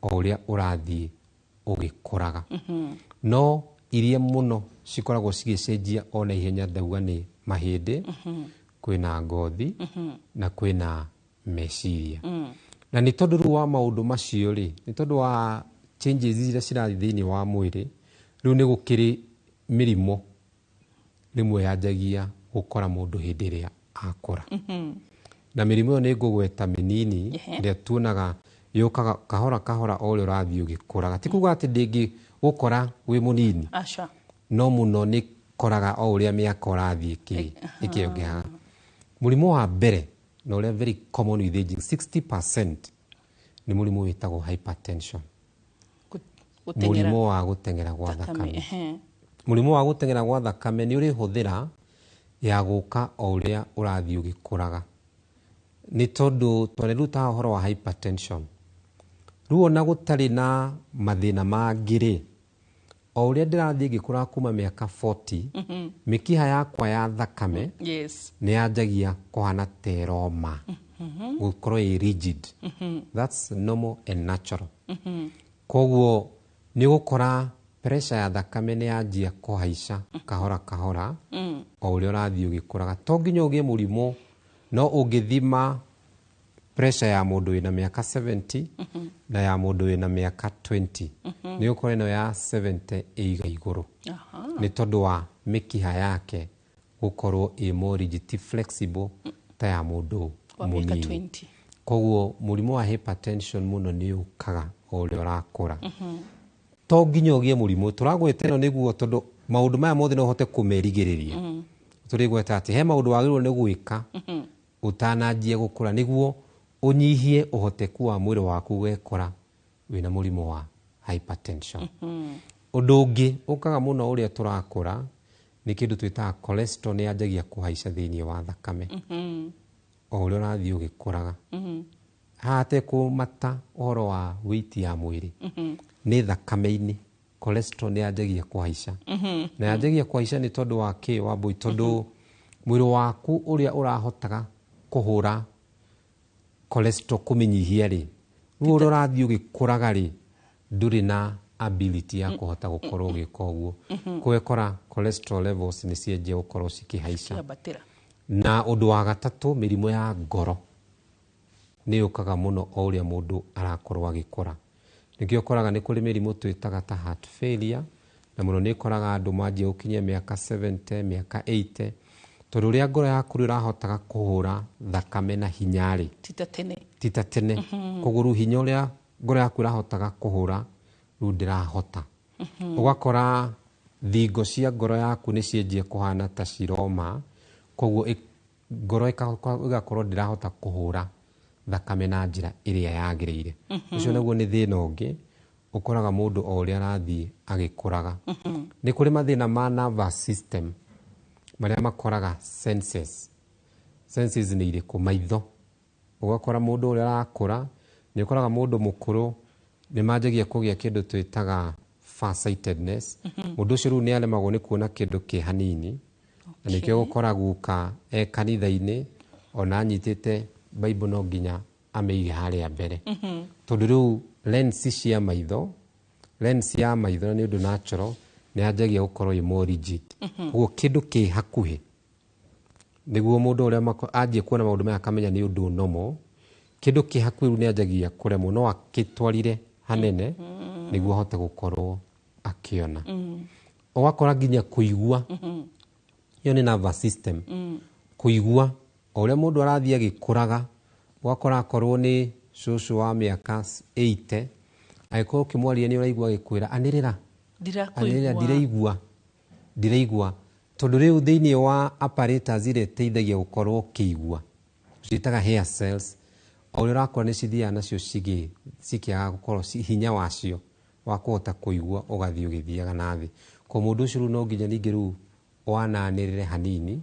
o ũrĩa ũrathiĩ ũgĩkũraga. No iria mũno cikoragwo cigĩcenjia ona ihenya ndauga nĩ mahĩndĩ, kwĩna ngothi, na kwĩna meciria. Na nĩ tondũ rĩu wa maũndũ macio rĩ, nĩ tondũ wa changes iria cirathiĩ thĩinĩ wa mwĩrĩ, rĩu nĩ gũkĩrĩ mĩrimũ rĩmwe yanjagia gũkora mũndũ hĩndĩ ĩrĩa akũra. Na mĩrimũ ĩyo nĩ ngũgweta mĩnini ĩrĩa tuonaga yũkaga kahora kahora o ũrĩa ũrathiĩ ũgĩkũraga. Ti kuga atĩ ndĩngĩgũkora wĩ mũnini, Aca. no mũno nĩ koraga o ũrĩa mĩaka ũrathiĩ ĩkĩongehaga. Mũrimũ wa mbere na ũrĩa very common with aging, 60%, nĩ mũrimũ wĩtagwo hypertension. Gũteng'era. Mũrimũ wa gũteng'era gwa Thakame. thakame. Mũrimũ wa gũteng'era gwa thakame nĩ ũrĩ hũthĩra ya gũka o ũrĩa ũrathiĩ ũgĩkũraga, nĩ tondũ twareruta ũhoro wa hypertension. Rĩu ona gũtarĩ na mathĩna mangĩ rĩ, o ũrĩa ndĩrathiĩ ngĩkũraga kuma mĩaka 40, mĩkiha yakwa ya thakame nĩ yanjagia kũhana ta ĩroma, gũkorwo ĩ rigid. That's normal and natural. Koguo nĩ ũgũkora pressure ya thakame nĩ yanjia kũhaica kahora kahora o ũrĩa ũrathiĩ ũgĩkũraga. To nginya ũgĩe mũrimũ, no ũngĩthima pressure ya mũndũ wĩna mĩaka 70 na ya mũndũ wĩna mĩaka 20, nĩ ũkora ĩno ya 70 ĩiga igũrũ, nĩ tondũ wa mĩkiha yake gũkorwo ĩ more rigid, ti flexible ta ya mũndũ Wa mĩaka mũnini. 20. Koguo mũrimũ wa hypertension mũno nĩ ũkaga o ũrĩa ũrakũra. To nginya ũgĩe mũrimũ tũragweta ĩno nĩguo, tondũ maũndũ maya mothe no ũhote kũmerigĩrĩria. Tũrĩgweta atĩ he maũndũ wagĩrĩirwo nĩ gwĩka ũtananjia gũkũra, nĩguo ũnyihie ũhoteku wa mwĩrĩ waku gwekora wĩna mũrimũ wa hypertension. Ũndũ ũngĩ ũkaga mũno ũrĩa tũrakũra nĩ kĩndũ twĩtaga cholesterol, nĩ yanjagia kũhaica thĩinĩ wa thakame o ũrĩa ũrathiĩ ũgĩkũraga. Haha hatekũmata ũhoro wa weight ya mwĩrĩ, nĩ thakame-inĩ cholesterol nĩ yanjagia kũhaica. Na yanjagia kũhaica nĩ tondũ wa kĩ, Wambũi? Tondũ mwĩrĩ waku ũrĩa ũrahotaga kũhũra cholesterol kũmĩnyihia rĩ, rĩu ũrĩa ũrathiĩ ũgĩkũraga rĩ, ndũrĩ na ability ya kũhota gũkorwo ũgĩka ũguo. Kwekora cholesterol levels nĩ cianjia gũkorwo cikĩhaica. Ciambatĩra. Na ũndũ wa gatatũ, mĩrimũ ya ngoro nĩ yũkaga mũno o ũrĩa mũndũ arakorwo agĩkũra. Nĩkĩo ũkoraga nĩ kũrĩ mĩrimũ twĩtaga ta heart failure, na mũno nĩ ĩkoraga andũ manjia gũkinyia mĩaka 70, mĩaka 80, tondũ ũrĩa ngoro yaku ĩrahotaga kũhũra thakame na hinya rĩ, Ti ta tene. Ti ta tene. Koguo rĩu hinya ũrĩa ngoro yaku ĩrahotaga kũhũra rĩu ndĩrahota. Ũgakora thingo cia ngoro yaku nĩ cianjia kũhana ta ciroma, koguo ngoro ĩgakorwo ndĩrahota kũhũra thakame na njĩra ĩrĩa yagĩrĩire. Ũcio naguo nĩ thĩna ũngĩ ũkoraga mũndũ o ũrĩa arathiĩ agĩkũraga. Nĩ kũrĩ mathĩna ma nervous system. Marĩa makoraga senses. Senses nĩ irĩkũ? Maitho. Ũgakora mũndũ ũrĩa arakũra, nĩ ũkoraga mũndũ mũkũrũ nĩ manjagia kũgĩa kĩndũ twĩtaga farsightedness. Mũndũ ũcio rĩu nĩ aremagwo nĩ kuona kĩndũ kĩ hanini. Na nĩkĩo ũgũkora guka e kanitha-inĩ ona anyitĩte Bible no nginya amĩige harĩa mbere. Tondũ rĩu lens cia maitho, lens ya maitho na nĩ ũndũ natural, nĩ yanjagia gũkorwo ĩ more rigid. Koguo kĩndũ kĩ hakuhĩ nĩguo mũndũ ũrĩa anjie kuona maũndũ maya akamenya nĩ ũndũ normal. Kĩndũ kĩ hakuhĩ rĩu nĩ anjagia kũremwo, no akĩtwarire hanene nĩguo ahote gũkorwo akĩona. Ũgakora nginya kũigua, ĩyo nĩ nervous system. Kũigua o ũrĩa mũndũ arathiĩ agĩkũraga, ũgakora akorwo nĩ cũcũ wa mĩaka 80, angĩkorwo ũkĩmwaria nĩ ũraigua agĩkwĩra anĩrĩra, anĩrĩra, ndiraigua, ndiraigua. Tondũ rĩu thĩinĩ wa apparatus iria ĩteithagia gũkorwo ũkĩigua, ciĩtaga hair cells, o ũrĩa ũrakũra nĩ cithiaga nacio cikĩagaga gũkorwo hinya wacio wa kũhota kũigua ũgathiĩ ũgĩthiaga na thĩ. Koguo mũndũ ũcio rĩu no nginya ningĩ rĩu wananĩrĩre hanini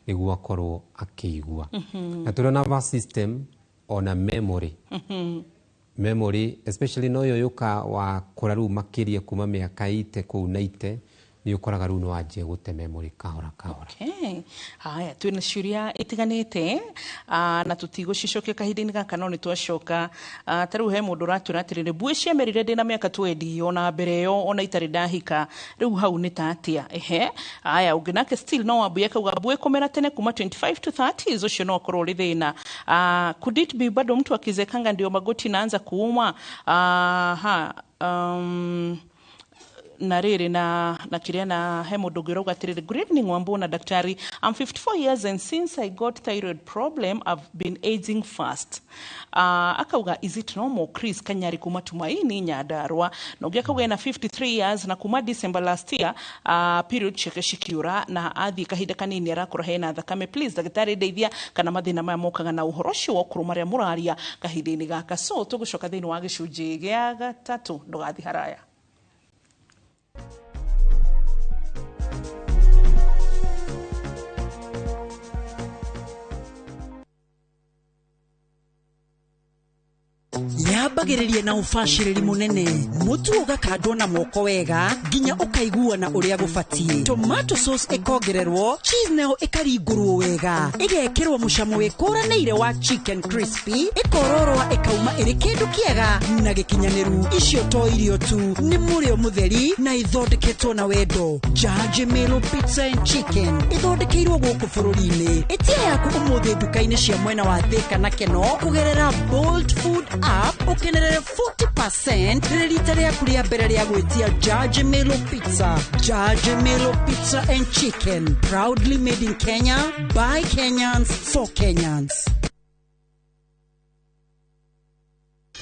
nĩguo akorwo akĩigua. Na tũrĩ nervous system ona memory. Memory especially no yo yũka wakũra rĩu makĩria kuma mĩaka 80 kũu 90, nĩ ũkoraga rĩu nĩ wanjia gũte memory kahora kahora. Okay. Haya, twĩna ciũria itiganĩte na tũtigũcicokia kahinda-inĩ gaka no nĩ twacoka. Ta rĩu he mũndũ ũratwĩra atĩrĩrĩ, mbuĩ ciamerire ndĩna mĩaka 20 ona mbere ĩyo ona itarĩ ndahika, rĩu hau nĩ ta atĩa? Ehe. Haya, ũngĩ nake still no wambui akauga mbuĩ kũmera tene kuma 25 to 30 ũcio no akorwo ũrĩ thĩna. Could it be bado mtu akizekanga ndio magoti naanza kuuma? Na rĩrĩ na kĩrĩa na he mũndũ ũngĩ ũrauga atĩrĩrĩ, good evening Wambu na daktari, I'm 54 years and since I got thyroid problem I've been aging fast. Akauga is it normal? Chris Kanyari kuma Tumaini Nyandarua. Na ũngĩ akauga ena 53 years na kuma December last year period ciake cikiura na athiĩ kahinda kanini arakora hena thakame. Please daktari ndeithia kana mathĩna maya mokaga na ũhoro ũcio wa ũkũrũ marĩa mũraria kahinda-inĩ gaka. So tũgũcoka thĩinĩ wa gĩcunjĩ gĩa gatatũ, ndũgathiĩ haraya. Yambagĩrĩria na ũbacĩrĩri mũnene, mũtu ũgakandwo na moko wega nginya ũkaiguana ũrĩa gũbatiĩ. Tomato sauce ĩkongererwo, cheese nayo ĩkaringũrwo wega, ĩgekĩrwo mũcamo wĩkũranĩire wa chicken crispy, ĩkororwa ĩkauma ĩrĩ kĩndũ kĩega na gĩkinyanĩru. Icio to irio tu, nĩ mũrĩo mũtheri na ithondeketwo na wendo. Jaji Melo Pizza and Chicken ĩthondekeirwo gũkũ bũrũri-inĩ. Ĩtia yaku ũmũthĩ nduka-inĩ cia mwena wa Thika na Keno kũgerera Bolt Food app, ũkenerere 40% rĩrĩ rita rĩaku rĩa mbere rĩa gwĩtia Jaji Melo Pizza. Jaji Melo Pizza and Chicken, proudly made in Kenya by Kenyans for Kenyans.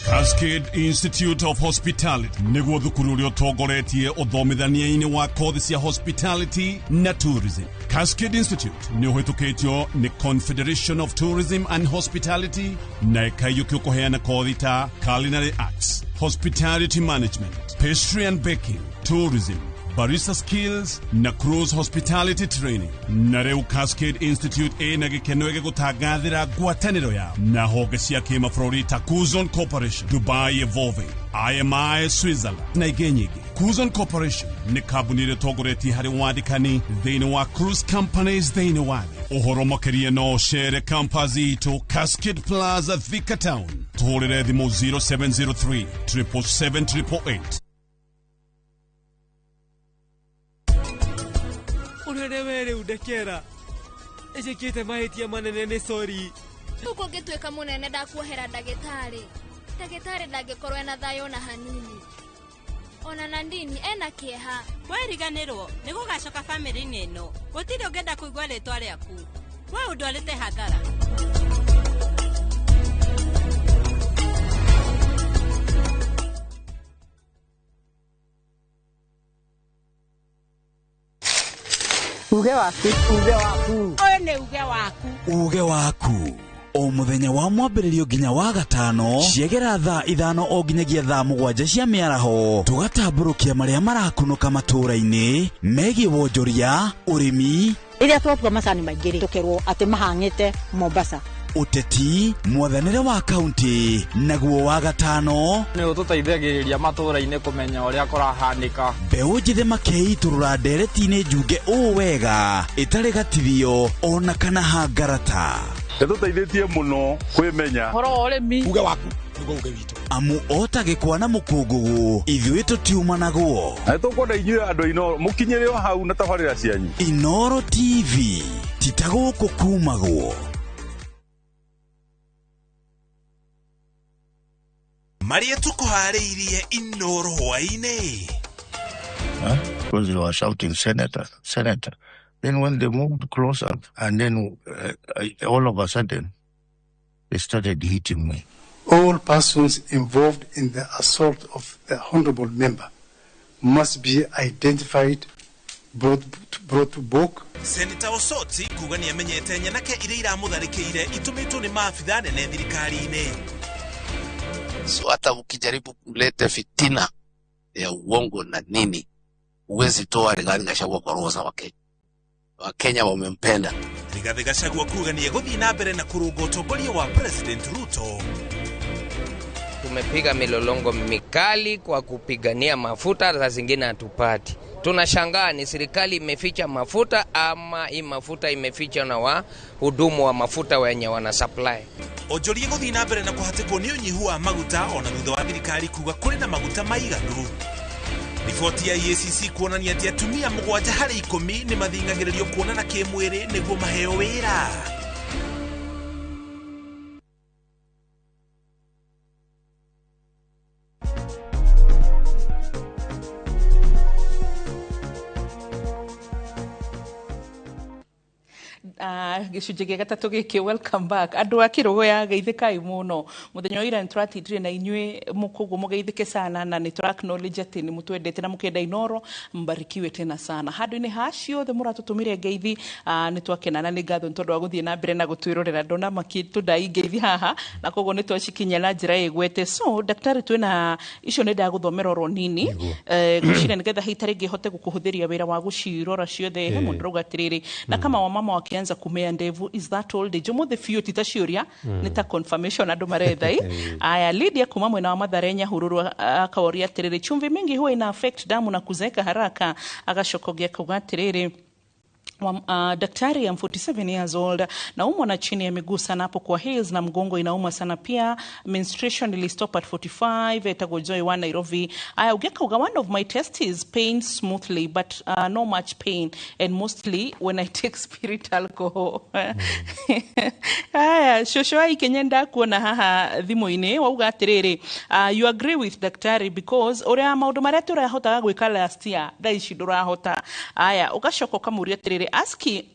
Cascade Institute of Hospitality nĩguo thukuru ũrĩa ũtongoretie ũthomithania-inĩ wa kothi cia hospitality na tourism. Cascade Institute nĩ ũhĩtũkĩtio nĩ Confederation of Tourism and Hospitality na ĩkaiyũkio kũheana kothi ta culinary arts, hospitality management, pastry and baking, tourism, barista skills na cruise hospitality training. Na rĩu Cascade Institute ĩna gĩkeno gĩgũtangathĩra ngwatanĩro yao na honge cia kĩmabũrũri ta Kuzon Corporation, Dubai Evolving, IMI Switzerland na ingĩ nyingĩ. Kuzon Corporation nĩ kambuni ĩrĩa ĩtongoretie harĩ wandĩkani thĩinĩ wa cruise companies thĩinĩ wa thĩ. Ũhoro makĩria no ũcere campus itũ Cascade Plaza, Thika Town. Tũhũrĩre thimũ 0703 777 888. Ũrere we rĩu ndekera, ĩjĩkĩte mahĩtia manene, nĩ sorry. Rĩu kũngĩtuĩka mũnene ndakuohera ndagĩtarĩ. Ndagĩtarĩ ndangĩkorwo ena thayũ ona hanini. Ona Nandini ena kĩeha. Weriganĩrwo nĩ gũgacoka bamĩrĩ-inĩ ĩno, gũtirĩ ũngĩenda kũigua rĩtwa rĩaku. We ũndwarĩte hathara. Uge waku, uge waku. Ũyũ nĩ uge waku. Uge waku. O mũthenya wa mwambĩrĩrio nginya wa gatano ciegera thaa 5 o nginyagia thaa 7 cia mĩaraho, tũgatambũrũkia marĩa marakunũka matũũra-inĩ megiĩ wonjoria, ũrĩmi, Rĩrĩa twatua macani maingĩ rĩ, tũkerwo atĩ mahang'ĩte Mombasa. Ũteti, mwathanĩre wa kaunti, naguo wa gatano nĩ ũtũteithagĩrĩria matũũra-inĩ kũmenya ũrĩa kũrahanĩka. Mbeũ njĩthĩ makeitũrũra ndereti-inĩ njunge ũũ wega ĩtarĩ gatithio ona kana hangarata. Ĩtũteithĩtie mũno kwĩmenya. Ũhoro wa ũrĩmi. Uge waku nĩguo uge witũ. Amu ota gĩkwa na mũkũngũgũ ithuĩ tũtiumanagwo. Na nĩtũkwenda inyuĩ andũ a Inooro mũkinyĩre o hau na tabarĩra cianyu. Inooro TV ti ta gũkũ kumagwo. Marĩa tũkũharĩirie Inooro hwaĩ-inĩ. Because they were shouting, "Senator, Senator." Then when they moved closer, and then all of a sudden, they started hitting me. All persons involved in the assault of the honorable member must be identified, brought to book. Senator Osoti kuga nĩ amenyete nyanake iria iramũtharĩkĩire itũmĩtwo nĩ maabitha nene thirikari-inĩ. So hata ukijaribu kuleta fitina ya uongo na nini, huwezi toa Rigathi Gachagua kwa roho za Wakenya. Wakenya wamempenda. Rigathi Gachagua kuga nĩ egũthiĩ na mbere na kũrũnga ũtongoria wa President Ruto. Tumepiga milolongo mikali kwa kupigania mafuta, saa zingine hatupati. Tunashangaa ni serikali imeficha mafuta ama hii mafuta imefichwa na wahudumu wa mafuta wenye wana supply. Onjoria gũthiĩ na mbere na kũhatĩkwo nĩ ũnyihu wa maguta ona thutha wa thirikari kuga kũrĩ na maguta maiganu. Riboti ya EACC kuonania atĩ atumia 7 harĩ 10 nĩ mathing'agĩrĩrio kuonana kĩmwĩrĩ nĩguo maheo wĩra. Gĩcunjĩ gĩa gatatũ gĩkĩ, welcome back. Andũ a Kĩrũgũya geithĩkai mũno. Mũthenya wa ira nĩtũratindire na inyuĩ koguo mũgeithĩke sana, na nĩ tũra acknowledge atĩ nĩ mũtwendete na mũkenda Inooro, mbarikiwe tena sana. Handũ-inĩ ha ciothe mũratũtũmire ngeithi, nĩ twakena na nĩ ngatho nĩ tondũ wa gũthiĩ na mbere na gũtwĩrorera. Ndona makĩtũndai ngeithi haha na koguo nĩ twacikinyia na njĩra ĩgwete. So daktari, twĩna icio nĩ ndagũthomera oro nini, ngwĩciria nĩgetha hita rĩngĩ hote gũkũhũthĩria wĩra wa gũcirora ciothe. He mũndũ ũrauga atĩrĩrĩ, na kama wamama wakianza kumea ndevu, is that old age? Ũmũthĩ biũ ti ta ciũria, nĩ ta confirmation andũ maretha. Aya, Lydia kuma mwena wa Mathare Nyahururu akaoria atĩrĩrĩ, chumvi mingi huwa ina affect damu na kuzeeka haraka. Agacoka akauga atĩrĩrĩ, daktari, I'm 47 years old, naumwa na chini ya miguu sana hapo kwa heels na mgongo inauma sana pia. Menstruation ilistop at 45. Etagwo Joy wa Nairobi. Aya, ugeka uga, one of my testes pains smoothly but no much pain, and mostly when I take spirit alcohol. Aya, shosho ai Kenya ndakuona haha thimũ-inĩ wauga atĩrĩrĩ, you agree with daktari because ũrĩa maũndũ marĩa tũrahotaga gwĩka last year thaa ici ndũrahota. Aya, ũgacoka ũkamũria atĩrĩrĩ,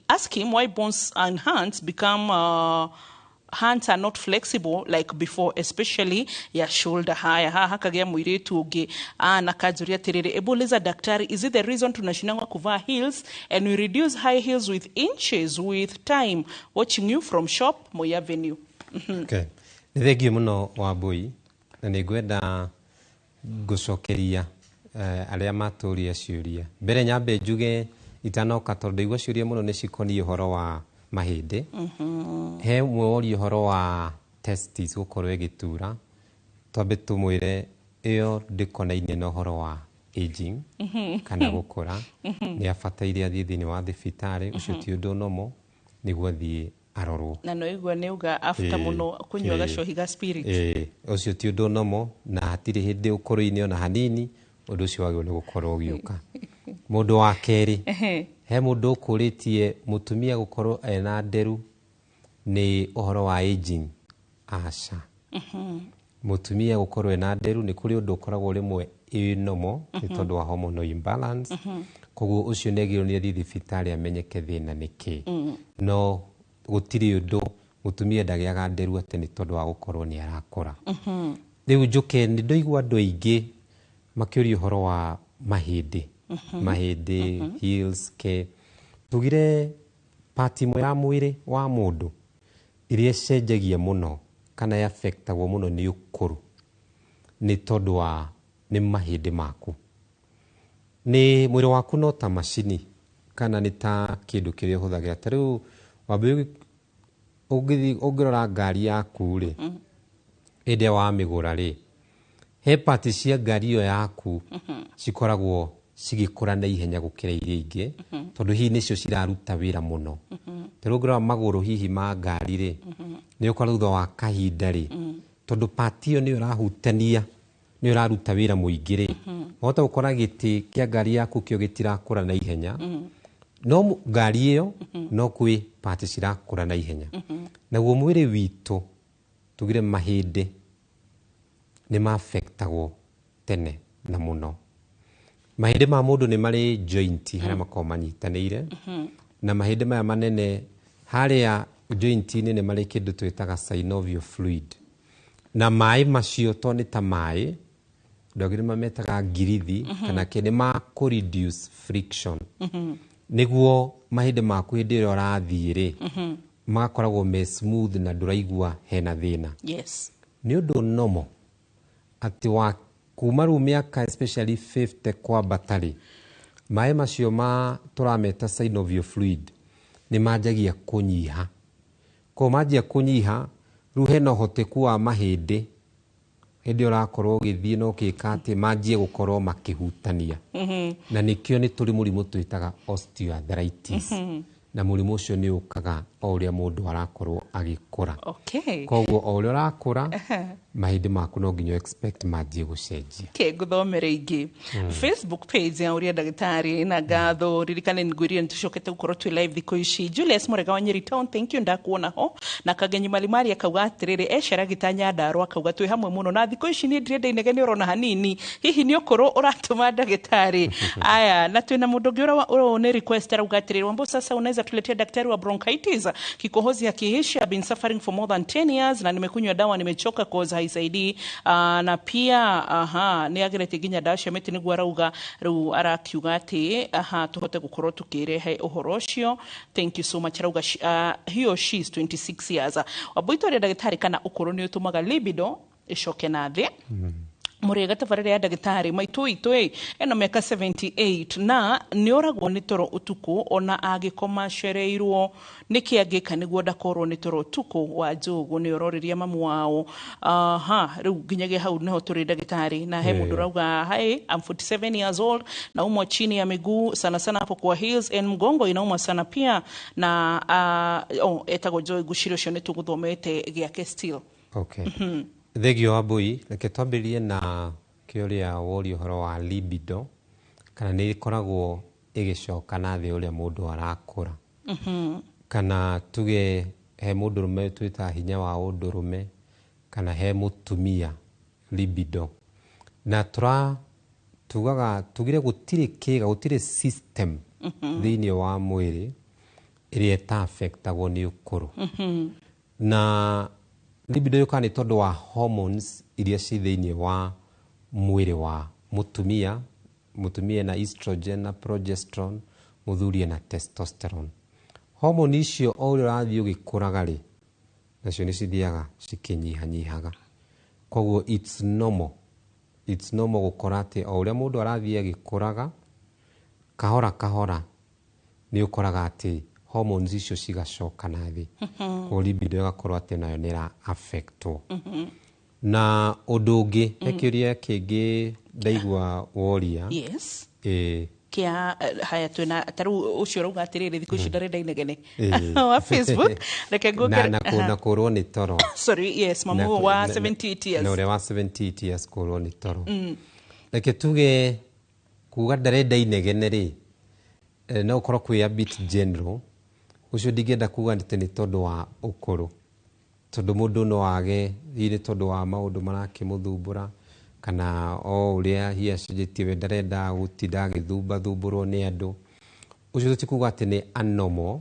ask him why bones and hands become hands are not flexible like before, especially ya shoulder. Haya, haha kagĩa mũirĩtu ũngĩ na kanjũria atĩrĩrĩ, ebu uliza daktari, is it the reason tunashindangwa kuvaa heels and we reduce high heels with inches with time? Watching you from shop Moi Avenue. Okay. Nĩ thengiũ mũno Wambui, na nĩ ngwenda ngũcokeria arĩa matũria ciũria. Mbere nyambe njuge itanoka, tondũ ndaigua ciũria mũno nĩ cikoniĩ ũhoro wa mahĩndĩ. He ũmwe woria ũhoro wa testis gũkorwo ĩgĩtura, twambe tũmwĩre ĩyo ndĩkonainie na ũhoro wa aging kana gũkũra. Nĩ abataire athiĩ thĩinĩ wa thibitarĩ, ũcio ti ũndũ normal, nĩguo athiĩ arorwo. Na no igua nĩ uga after mũno kũnyua gacohi ga spirit. Ũcio ti ũndũ normal, na hatirĩ hĩndĩ ũkũrũ-inĩ ona hanini ũndũ ũcio wagĩrĩirwo nĩ gũkorwo ũgĩũka. Mũndũ wa kerĩ, he mũndũ ũkũrĩtie mũtumia gũkorwo ena nderu nĩ ũhoro wa aging. Aca. Mũtumia gũkorwo ena nderu nĩ kũrĩ ũndũ ũkoragwo rĩmwe ĩ normal nĩ tondũ wa hormonal imbalance. Koguo ũcio nĩ agĩrĩirwo nĩ athiĩ thibitarĩ amenyeke thĩna nĩ kĩ. No gũtirĩ ũndũ mũtumia ndagĩaga nderu atĩ nĩ tondũ wa gũkorwo nĩ arakũra. Rĩu njũke nĩ ndaigua andũ aingĩ makĩũria ũhoro wa mahĩndĩ. Mahĩndĩ, heels, ke tugire part ĩmwe ya mwĩrĩ wa mũndũ iria ĩcenjagia mũno kana yaffectagwo mũno nĩ ũkũrũ nĩ tondũ wa nĩ mahĩndĩ maku. Nĩ mwĩrĩ waku no ta macini Kana nĩ ta kĩndũ kĩrĩa ũhũthagĩra. Ta rĩu wambe ũngĩrora ngari yaku rĩ, hĩndĩ ĩrĩa wamĩgũra rĩ, he part cia ngari ĩyo yaku cikoragwo cigĩkũra na ihenya gũkĩra iria ingĩ, tondũ hihi nĩcio ciraruta wĩra mũno. Ta rĩu ũngĩrora magũrũ hihi ma ngari rĩ, nĩ ũkora thutha wa kahinda rĩ, tondũ part ĩyo nĩyo ĩrahutania, nĩyo ĩraruta wĩra mũingĩ rĩ, wahota gũkora gĩtĩ kĩa ngari yaku kĩo gĩtirakũra na ihenya, no ngari ĩyo no kwĩ part cirakũra na ihenya. Naguo mwĩrĩ witũ, tugire mahĩndĩ nĩ ma-affectagwo tene na mũno. Mahĩndĩ ma mũndũ nĩ marĩ joint harĩa makoragwo manyitanĩire, na mahĩndĩ maya manene harĩa joint-inĩ nĩ marĩ kĩndũ twĩtaga synovial fluid. Na maĩ macio to nĩ ta maĩ, andũ angĩ nĩ mametaga ngirithi, kana kĩ, nĩ ma kũ reduce friction. Nĩguo mahĩndĩ maku hĩndĩ ĩrĩa ũrathiĩ rĩ, magakoragwo me smooth na ndũraigua hena thĩna. Nĩ ũndũ normal atĩ wa kuma rĩu mĩaka especially 50 kwambata rĩ, maĩ macio ma tũrameta synovial fluid nĩ manjagia kũnyiha. Koguo manjia kũnyiha, rĩu hena ũhoteku wa mahĩndĩ hĩndĩ ĩyo ũrakorwo ũgĩthiĩ na ũgĩka atĩ manjie gũkorwo makĩhutania. Na nĩkĩo nĩ tũrĩ mũrimũ twĩtaga osteoarthritis. Na mũrimũ ũcio nĩ ũkaga o ũrĩa mũndũ arakorwo agĩkũra. Koguo o ũrĩa ũrakũra, mahĩndĩ maku no nginya expect manjie gũcenjia. Okay, ngũthomere ingĩ. Facebook page ya ũrĩa ndagĩtarĩ na ngatho, ririkane ngwĩrire nĩ tũcokete gũkorwo twĩ live thikũ ici. Julius Mũrega wa Nyeri Town, thank you, ndakuona ho. Na Kagenyi Malimari akauga atĩrĩrĩ, eceragita Nyandarũa, akauga twĩ hamwe mũno na thikũ ici niĩ ndirenda inegene ũrona hanini, hihi nĩ ũkũrũ ũratũma ndagĩtarĩ? Aya, na twĩna mũndũ ũngĩ ũrĩa nĩ request, arauga atĩrĩrĩ, Wambo, sasa unaweza tuletea daktari wa bronchitis, kikohozi akiisha, been suffering for more than 10 years na nimekunywa dawa, nimechoka cause haisaidii. Na pia aha nĩ ageretie nginya dawa cia mĩtĩ, nĩguo arauga rĩu arakiuga atĩ aha tũhote gũkorwo tũkĩrehe ũhoro ũcio. Thank you so much. Arauga he or she is 26 years. Wambo ũrĩa ndagĩtarĩ, kana ũkũrũ nĩ ũtũmaga libido ĩcoke na thĩ? Mũrĩega tabarĩra ya ndagĩtarĩ, maitũ witũ ĩ ena mĩaka 78 na nĩ oragwo nĩ toro ũtukũ ona agĩkoma acereirwo, nĩkĩ angĩka nĩguo ndakorwo nĩ toro ũtukũ? Wa njũgũ nĩ ororĩria mamu wao. Aha, rĩu nginyagia hau nĩho tũrĩ, ndagĩtarĩ. Na he mũndũ ũrauga, "Hi, I'm 47 years old, naumwa chini ya miguu sana sana hapo kwa heels and mgongo inauma sana pia." Na oh, etagwo Joy Guciri, ũcio nĩ tũgũthomete gĩake still. Okay. Thengio Wambui, reke twambĩrĩrie na kĩũria woria ũhoro wa libido, kana nĩ ĩkoragwo ĩgĩcoka na thĩ ũrĩa mũndũ arakũra, kana tuge he mũndũrũme twĩtaga hinya wa ũndũrũme, kana he mũtumia libido. Na tũra tugaga tugire gũtirĩ kĩga, gũtirĩ system thĩinĩ wa mwĩrĩ ĩrĩa ĩta-affectagwo nĩ ũkũrũ. Na libido yũkaga nĩ tondũ wa hormones iria ci thĩinĩ wa mwĩrĩ wa mũtumia. Mũtumia ena estrogen na progesterone, mũthuri ena testosterone. Hormone icio o ũrĩa ũrathiĩ ũgĩkũraga rĩ, nacio nĩ cithiaga cikĩnyihanyihaga. Koguo it's normal gũkora atĩ o ũrĩa mũndũ arathiĩ agĩkũraga kahora kahora, nĩ ũkoraga atĩ hormones icio cigacoka na thĩ. Koguo libido ĩgakorwo atĩ nayo nĩ ĩra affectwo. Na ũndũ ũngĩ, he kĩũria kĩngĩ ndaigua woria. Yes. Kia haya, twina tarĩu ũcio ũrauga atĩrĩrĩ, thikũ ici ndarenda inegene wa Facebook, reke na na kũrwo nĩ toro. Sorry, yes, mamu wa 78 years. Na ũrĩa wa 78 years kũrwo nĩ toro. Reke tuge kuga ndarenda inegene rĩ, no ũkorwo kwĩ a bit general. Ũcio ndingĩenda kuga atĩ nĩ tondũ wa ũkũrũ, tondũ mũndũ no age hihi nĩ tondũ wa maũndũ marakĩmũthumbũra, kana o ũrĩa hihi acenjetie, we ndarenda gũtinda agĩthumbathumbũrwo nĩ andũ. Ũcio tũtikuga atĩ nĩ a normal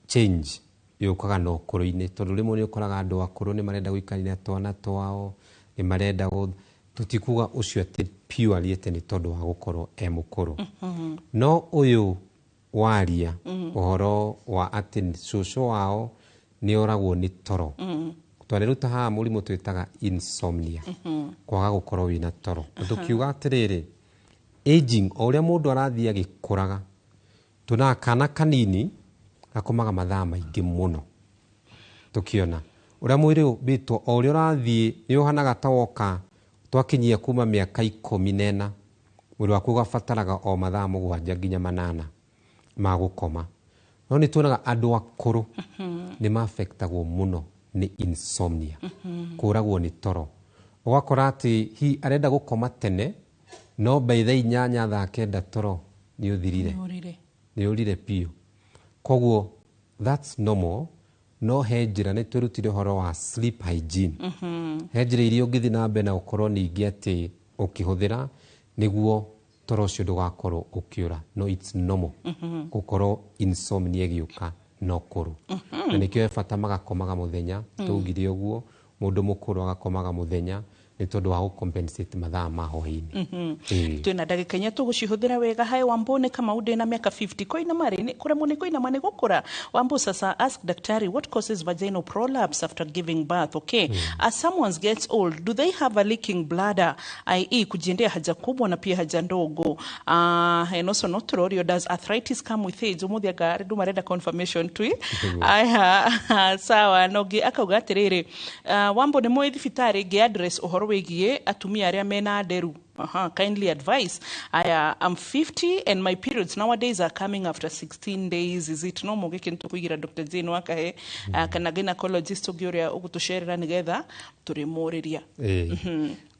change yũkaga na ũkũrũ-inĩ, tondũ rĩmwe nĩ ũkoraga andũ akũrũ nĩ marenda gũikarania na twana twao, nĩ marenda tũtikuga ũcio atĩ purely atĩ nĩ tondũ wa gũkorwo e mũkũrũ. No ũyũ waria ũhoro wa atĩ cũcũ wao nĩ oragwo nĩ toro, twareruta haha mũrimũ twĩtaga insomnia, kwaga gũkorwo wĩna toro. Na tũkiuga atĩrĩrĩ, aging, o ũrĩa mũndũ arathiĩ agĩkũraga, Tuonaga kana kanini gakomaga mathaa maingĩ mũno. Tũkĩona ũrĩa mwĩrĩ ũmbĩtwo, o ũrĩa ũrathiĩ nĩ ũhanaga ta woka twakinyia kuma mĩaka 14, mwĩrĩ waku ũgabataraga o mathaa 7 nginya 8 ma gũkoma. No nĩ tuonaga andũ akũrũ nĩ maffectagwo mũno nĩ insomnia, kũragwo nĩ toro. Ũgakora atĩ hi arenda gũkoma tene, no by thaa 8 thaa 9 toro nĩ ũthirire, nĩ ũrire biũ. Koguo that's normal. No he njĩra nĩ twĩrutire ũhoro wa sleep hygiene. He njĩra iria ũngĩthiĩ na mbere na gũkorwo ningĩ atĩ ũkĩhũthĩra nĩguo toro ũcio ndũgakorwo ũkĩũra. No it's normal gũkorwo insomnia ĩgĩũka no kũrũ. Na nĩkĩo he bata magakomaga mũthenya, twaugire ũguo, mũndũ mũkũrũ agakomaga mũthenya nĩ tondũ wa gũcompensate mathaa ma hwaĩ-inĩ. Twĩna ndagĩka 4 tũgũcihũthĩra wega. Hai Wambo, nĩ kama ndĩ na mĩaka 50 koinama rĩ, kũremwo nĩ kũinama nĩ gũkũra. Wambo, sasa ask daktari what causes vaginal prolapse after giving birth. Okay. As someone gets old, do they have a leaking bladder, i.e. kujiendea haja kubwa na pia haja ndogo? And also not rorio, does arthritis come with age? Umuthi anga andũ marenda confirmation tui. Aya, sawa. Nogi akauga atĩrĩrĩ, Wambo nĩ mũĩ thibitarĩ ngĩ address ũhoro wĩgiĩ atumia arĩa mena nderu. Kindly advice. Aya, I'm 50 and my periods nowadays are coming after 16 days. Is it normal? Gĩkĩ nĩ tũkũigĩra Dr. Jane Wakahe, kana gynecologist ũngĩ ũrĩa ũgũtũcerera nĩgetha tũrĩmũrĩria.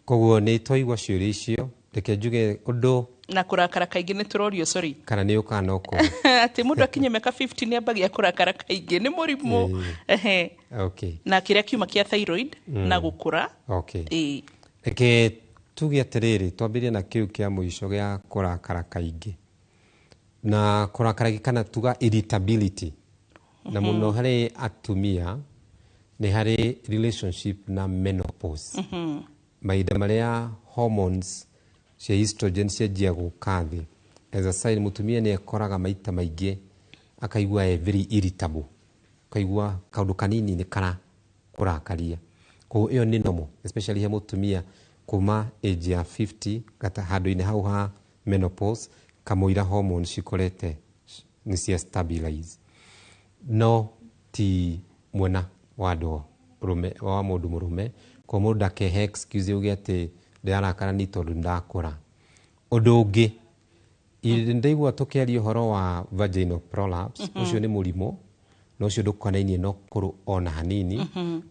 Koguo nĩ twaigua ciũria icio, reke njuge ũndũ na kũrakara kaingĩ nĩ tũrorio, sorry, kana nĩ ũkaga na ũkũrũ. Atĩ mũndũ akinye mĩaka 50 nĩ ambagia kũrakara kaingĩ, nĩ mũrimũ? Ehe. Na kĩrĩa kiuma kĩa thyroid na gũkũra. Reke tuge atĩrĩrĩ, twambĩrĩrie na kĩu kĩa mũico gĩa kũrakara kaingĩ. Na kũrakara kana tuga irritability. Na mũno harĩ atumia nĩ harĩ relationship na menopause. Mahinda marĩa hormones cia estrogen cianjia gũka thĩ, as a sign mũtumia nĩ ekoraga maita maingĩ akaigua e very irritable, akaigua kaũndũ kanini nĩ kara kũrakaria. Koguo ĩyo nĩ normal, especially he mũtumia kuma age ya 50 gata handũ-inĩ hau ha menopause, kamũira hormones cikorete nĩ cia stabilize. No ti mwena wa andũ rũme, wa mũndũ mũrũme, koguo mũndũ ndakehe excuse auge atĩ ndĩrarakara nĩ tondũ ndakũra. Ũndũ ũngĩ, ndaigua tũkĩaria ũhoro wa vaginal prolapse, ũcio nĩ mũrimũ, na ũcio ndũkonainie na ũkũrũ ona hanini,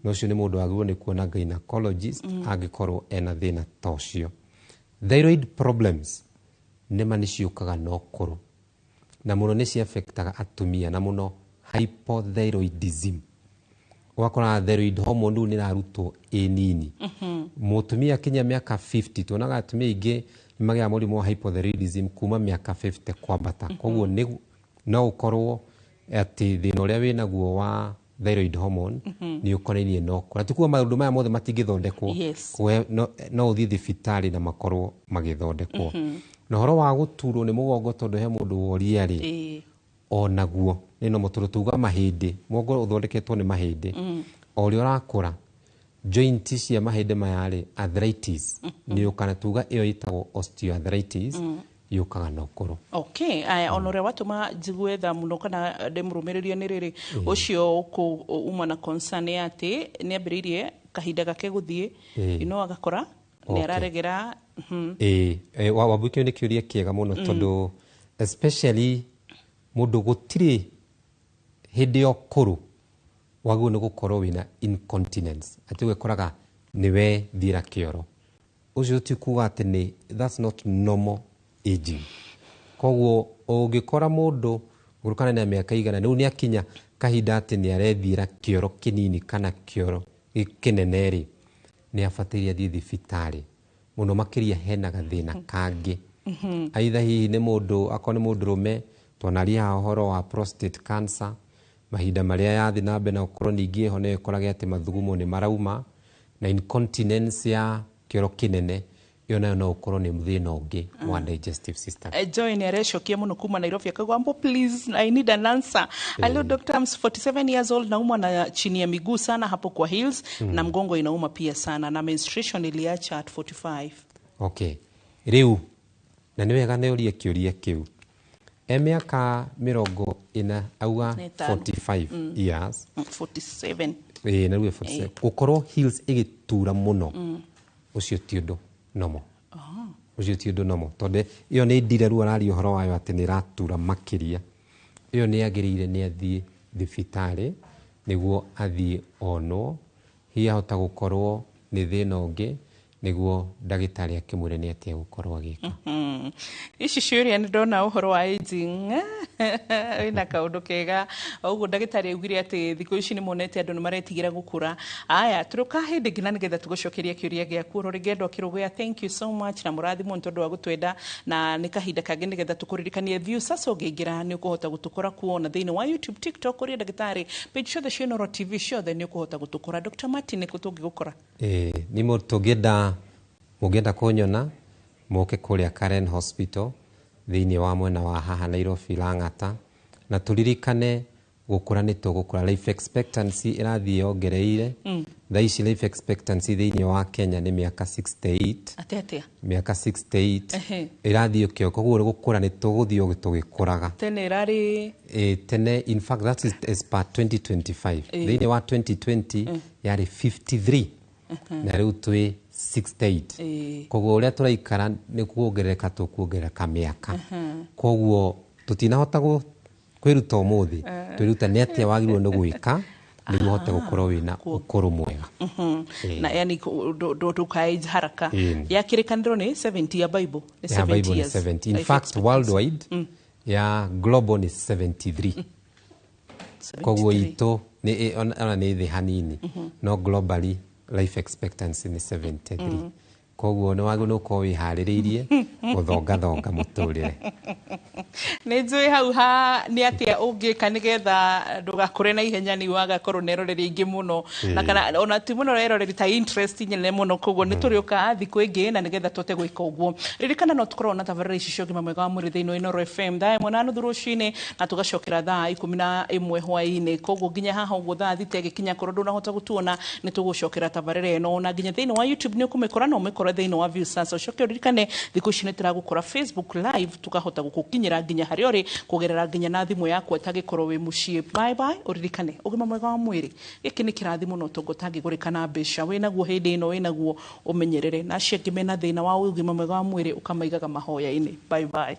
na ũcio nĩ mũndũ wagĩrĩirwo nĩ kuona gynecologist angĩkorwo ena thĩna ta ũcio. Thyroid problems nĩma nĩ ciũkaga na ũkũrũ, na mũno nĩ ciaffectaga atumia, na mũno hypothyroidism. Ũgakora thyroid hormone rĩu nĩ ĩrarutwo ĩ nini. Mũtumia akinya mĩaka 50, tuonaga atumia aingĩ nĩ magĩaga mũrimũ wa hypothyroidism kuma mĩaka 50 kwambata. Koguo no ũkorwo atĩ thĩna ũrĩa wĩnaguo wa thyroid hormone nĩ ũkonainie na ũkũrũ. Na ti kuga maũndũ maya mothe matingĩthondekwo. No ũthiĩ thibitarĩ na makorwo magĩthondekwo. Na ũhoro wa gũturwo nĩ mũgongo, tondũ he mũndũ woria rĩ, onaguo nĩ normal, tondũ tuga mahĩndĩ, mũgongo ũthondeketwo nĩ mahĩndĩ. O ũrĩa ũrakũra, joint cia mahĩndĩ maya rĩ, arthritis nĩ yũkaga, tuga ĩyo ĩtagwo osteoarthritis, yũkaga na ũkũrũ. Okay, aya, ona ũrĩa watũma njigue tha mũno kana ndĩmũrũmĩrĩrie nĩ rĩrĩ, ũcio uma na concern ya atĩ nĩ ambĩrĩirie kahinda gake gũthiĩ, agakora nĩ araregera. Wambu, kĩu nĩ kĩũria kĩega mũno, tondũ especially mũndũ gũtirĩ hĩndĩ ya ũkũrũ wagĩrĩirwo nĩ gũkorwo wĩna incontinence, atĩ ũgekoraga nĩ wethiĩra kĩoro. Ũcio ti kuga atĩ nĩ, that's not normal aging. Koguo ũngĩkora mũndũ gũrũkana na mĩaka igana rĩu nĩ akinya kahinda atĩ nĩ arethiĩra kĩoro kĩnini kana kĩoro kĩnene rĩ, nĩ abataire athiĩ thibitarĩ mũno makĩria hena gathĩna kangĩ. Aitha hihi nĩ mũndũ, akorwo nĩ mũndũrũme, twanaria haha ũhoro wa prostate cancer, mahinda marĩa yathiĩ na mbere na gũkorwo ningĩ ĩho nĩyo ĩkorage atĩ mathugumo nĩ marauma, na incontinence ya kĩoro kĩnene, ĩyo nayo no ũkorwo nĩ thĩna ũngĩ wa digestive system. Joy nĩ arecokia mũno kuma Nairobi akauga, Ambo, please, I need an answer. Hello doctor, I'm 47 years old, naumwa na chini ya miguu sana hapo kwa heels, na mgongo inauma pia sana, na menstruation iliacha at 45. Okay. Rĩu na nĩ wega nĩ ũrie kĩũria kĩu. E mĩaka 45 auga Na ĩtano. 45 years. 47. Ĩĩ, na rĩu 47 gũkorwo heels ĩgĩtura mũno, ũcio ti ũndũ nomo. Ũcio ti ũndũ nomo, tondũ ĩyo nĩ ndire rĩu araria ũhoro wayo atĩ nĩ ĩratura makĩria. Ĩyo nĩ yagĩrĩire nĩ athiĩ thibitarĩ nĩguo athiĩ onwo, hihi ahota gũkorwo nĩ thĩna ũngĩ, nĩguo ndagĩtarĩ akĩmwĩre nĩ atĩa gũkorwo agĩka. Ici ciũria nĩ ndona ũhoro wa aging wĩna kaũndũ kega ũguo ndagĩtarĩ augire atĩ thikũ ici nĩ monete andũ nĩ maretigĩra gũkũra. Aya, tũrĩũka hĩndĩ ĩngĩ na nĩgetha tũgũcokeria kĩũria gĩaku. Oro rĩngĩ andũ a Kĩrũgũya, thank you so much na mũrathimwo nĩ tondũ wa gũtwenda, na nĩ kahinda kangĩ nĩgetha tũkũririkanie view sasa ũngĩingĩra nĩ ũkũhota gũtũkora kuo na thĩinĩ wa YouTube, TikTok, kũrĩa ndagĩtarĩ page ciothe cia Inooro TV ciothe nĩ ũkũhota gũtũkora. Dr. Martin, nĩ kũ tũngĩgũkora? Ĩĩ, nĩ tũngĩenda mũngĩenda kũnyona mũke kũrĩa Karen Hospital thĩinĩ wa mwena wa haha Nairobi Lang'ata, na tũririkane gũkũra nĩ tũgũkũra, life expectancy ĩrathiĩ yongereire. Thaa ici life expectancy thĩinĩ wa Kenya nĩ mĩaka 68. Atĩa atĩa? Mĩaka 68. Ĩrathiĩ ũkĩo, koguo gũkũra nĩ tũgũthiĩ tũgĩkũraga. Tene ĩrarĩ? Tene, in fact that is as per 2025. Thĩinĩ wa 2020 yarĩ 53 na rĩu twĩ 68. Koguo ũrĩa tũraikara nĩ kuongerereka tũkuongerereka mĩaka. Koguo tũtinahota kwĩruta ũmũthĩ, twĩruta nĩ atĩa wagĩrĩirwo nĩ gwĩka nĩguo ũhote gũkorwo wĩna ũkũrũ mwega. Na yani ndũkaage haraka. Ya kĩrĩkanĩro nĩ 70, ya Bible nĩ Ya 70 Bible nĩ years. 70. In Life fact, expectancy. worldwide ya global nĩ 73. Koguo 73. itũ nĩ ona nĩ thĩ hanini, no globally life expectancy nĩ 73. Koguo nĩ wagĩrĩirwo nĩ gũkorwo wĩharĩrĩirie gũthongathonga mũtũrĩre. Nĩ njũĩ hau ha nĩ atĩa ũngĩka nĩgetha ndũgakũre na ihenya nĩ wagakorwo na eroreri aingĩ mũno na kana ona ti mũno eroreri ta interest nyene mũno. Koguo nĩ tũrĩũka thikũ ĩngĩ na nĩgetha tũhote gwĩka ũguo. Ririkana no tũkorwo na tabarĩra ici cia ũgima mwega wa mwĩrĩ thĩinĩ wa Inooro FM thaa 1:30 rũcinĩ na tũgacokera thaa 11 hwaĩ-inĩ. Koguo nginya haha ũguo thaa 6 ĩgĩkinya, korwo ndũnahota gũtuona, nĩ tũgũcokera tabarĩra ĩno, na nginya thĩinĩ wa YouTube nĩ ũkũmĩkora na ũmĩkore thĩinĩ wa Viusasa. Ũcoke ũririkane thikũ ici nĩ tũragũkora Facebook Live, tũkahota gũgũkinyĩra nginya harĩa ũrĩ kũgerera nginya na thimũ yaku ĩtangĩkorwo wĩ mũciĩ. Bye bye. Ũririkane ũgima mwega wa mwĩrĩ gĩkĩ nĩ kĩrathimo na ũtonga ũtangĩgũrĩka na mbeca. Wĩnaguo hĩndĩ ĩno wĩnaguo ũmenyerere, na acio angĩ mena thĩna wa ũgima mwega wa mwĩrĩ ũkamaigaga mahoya-inĩ. Bye bye.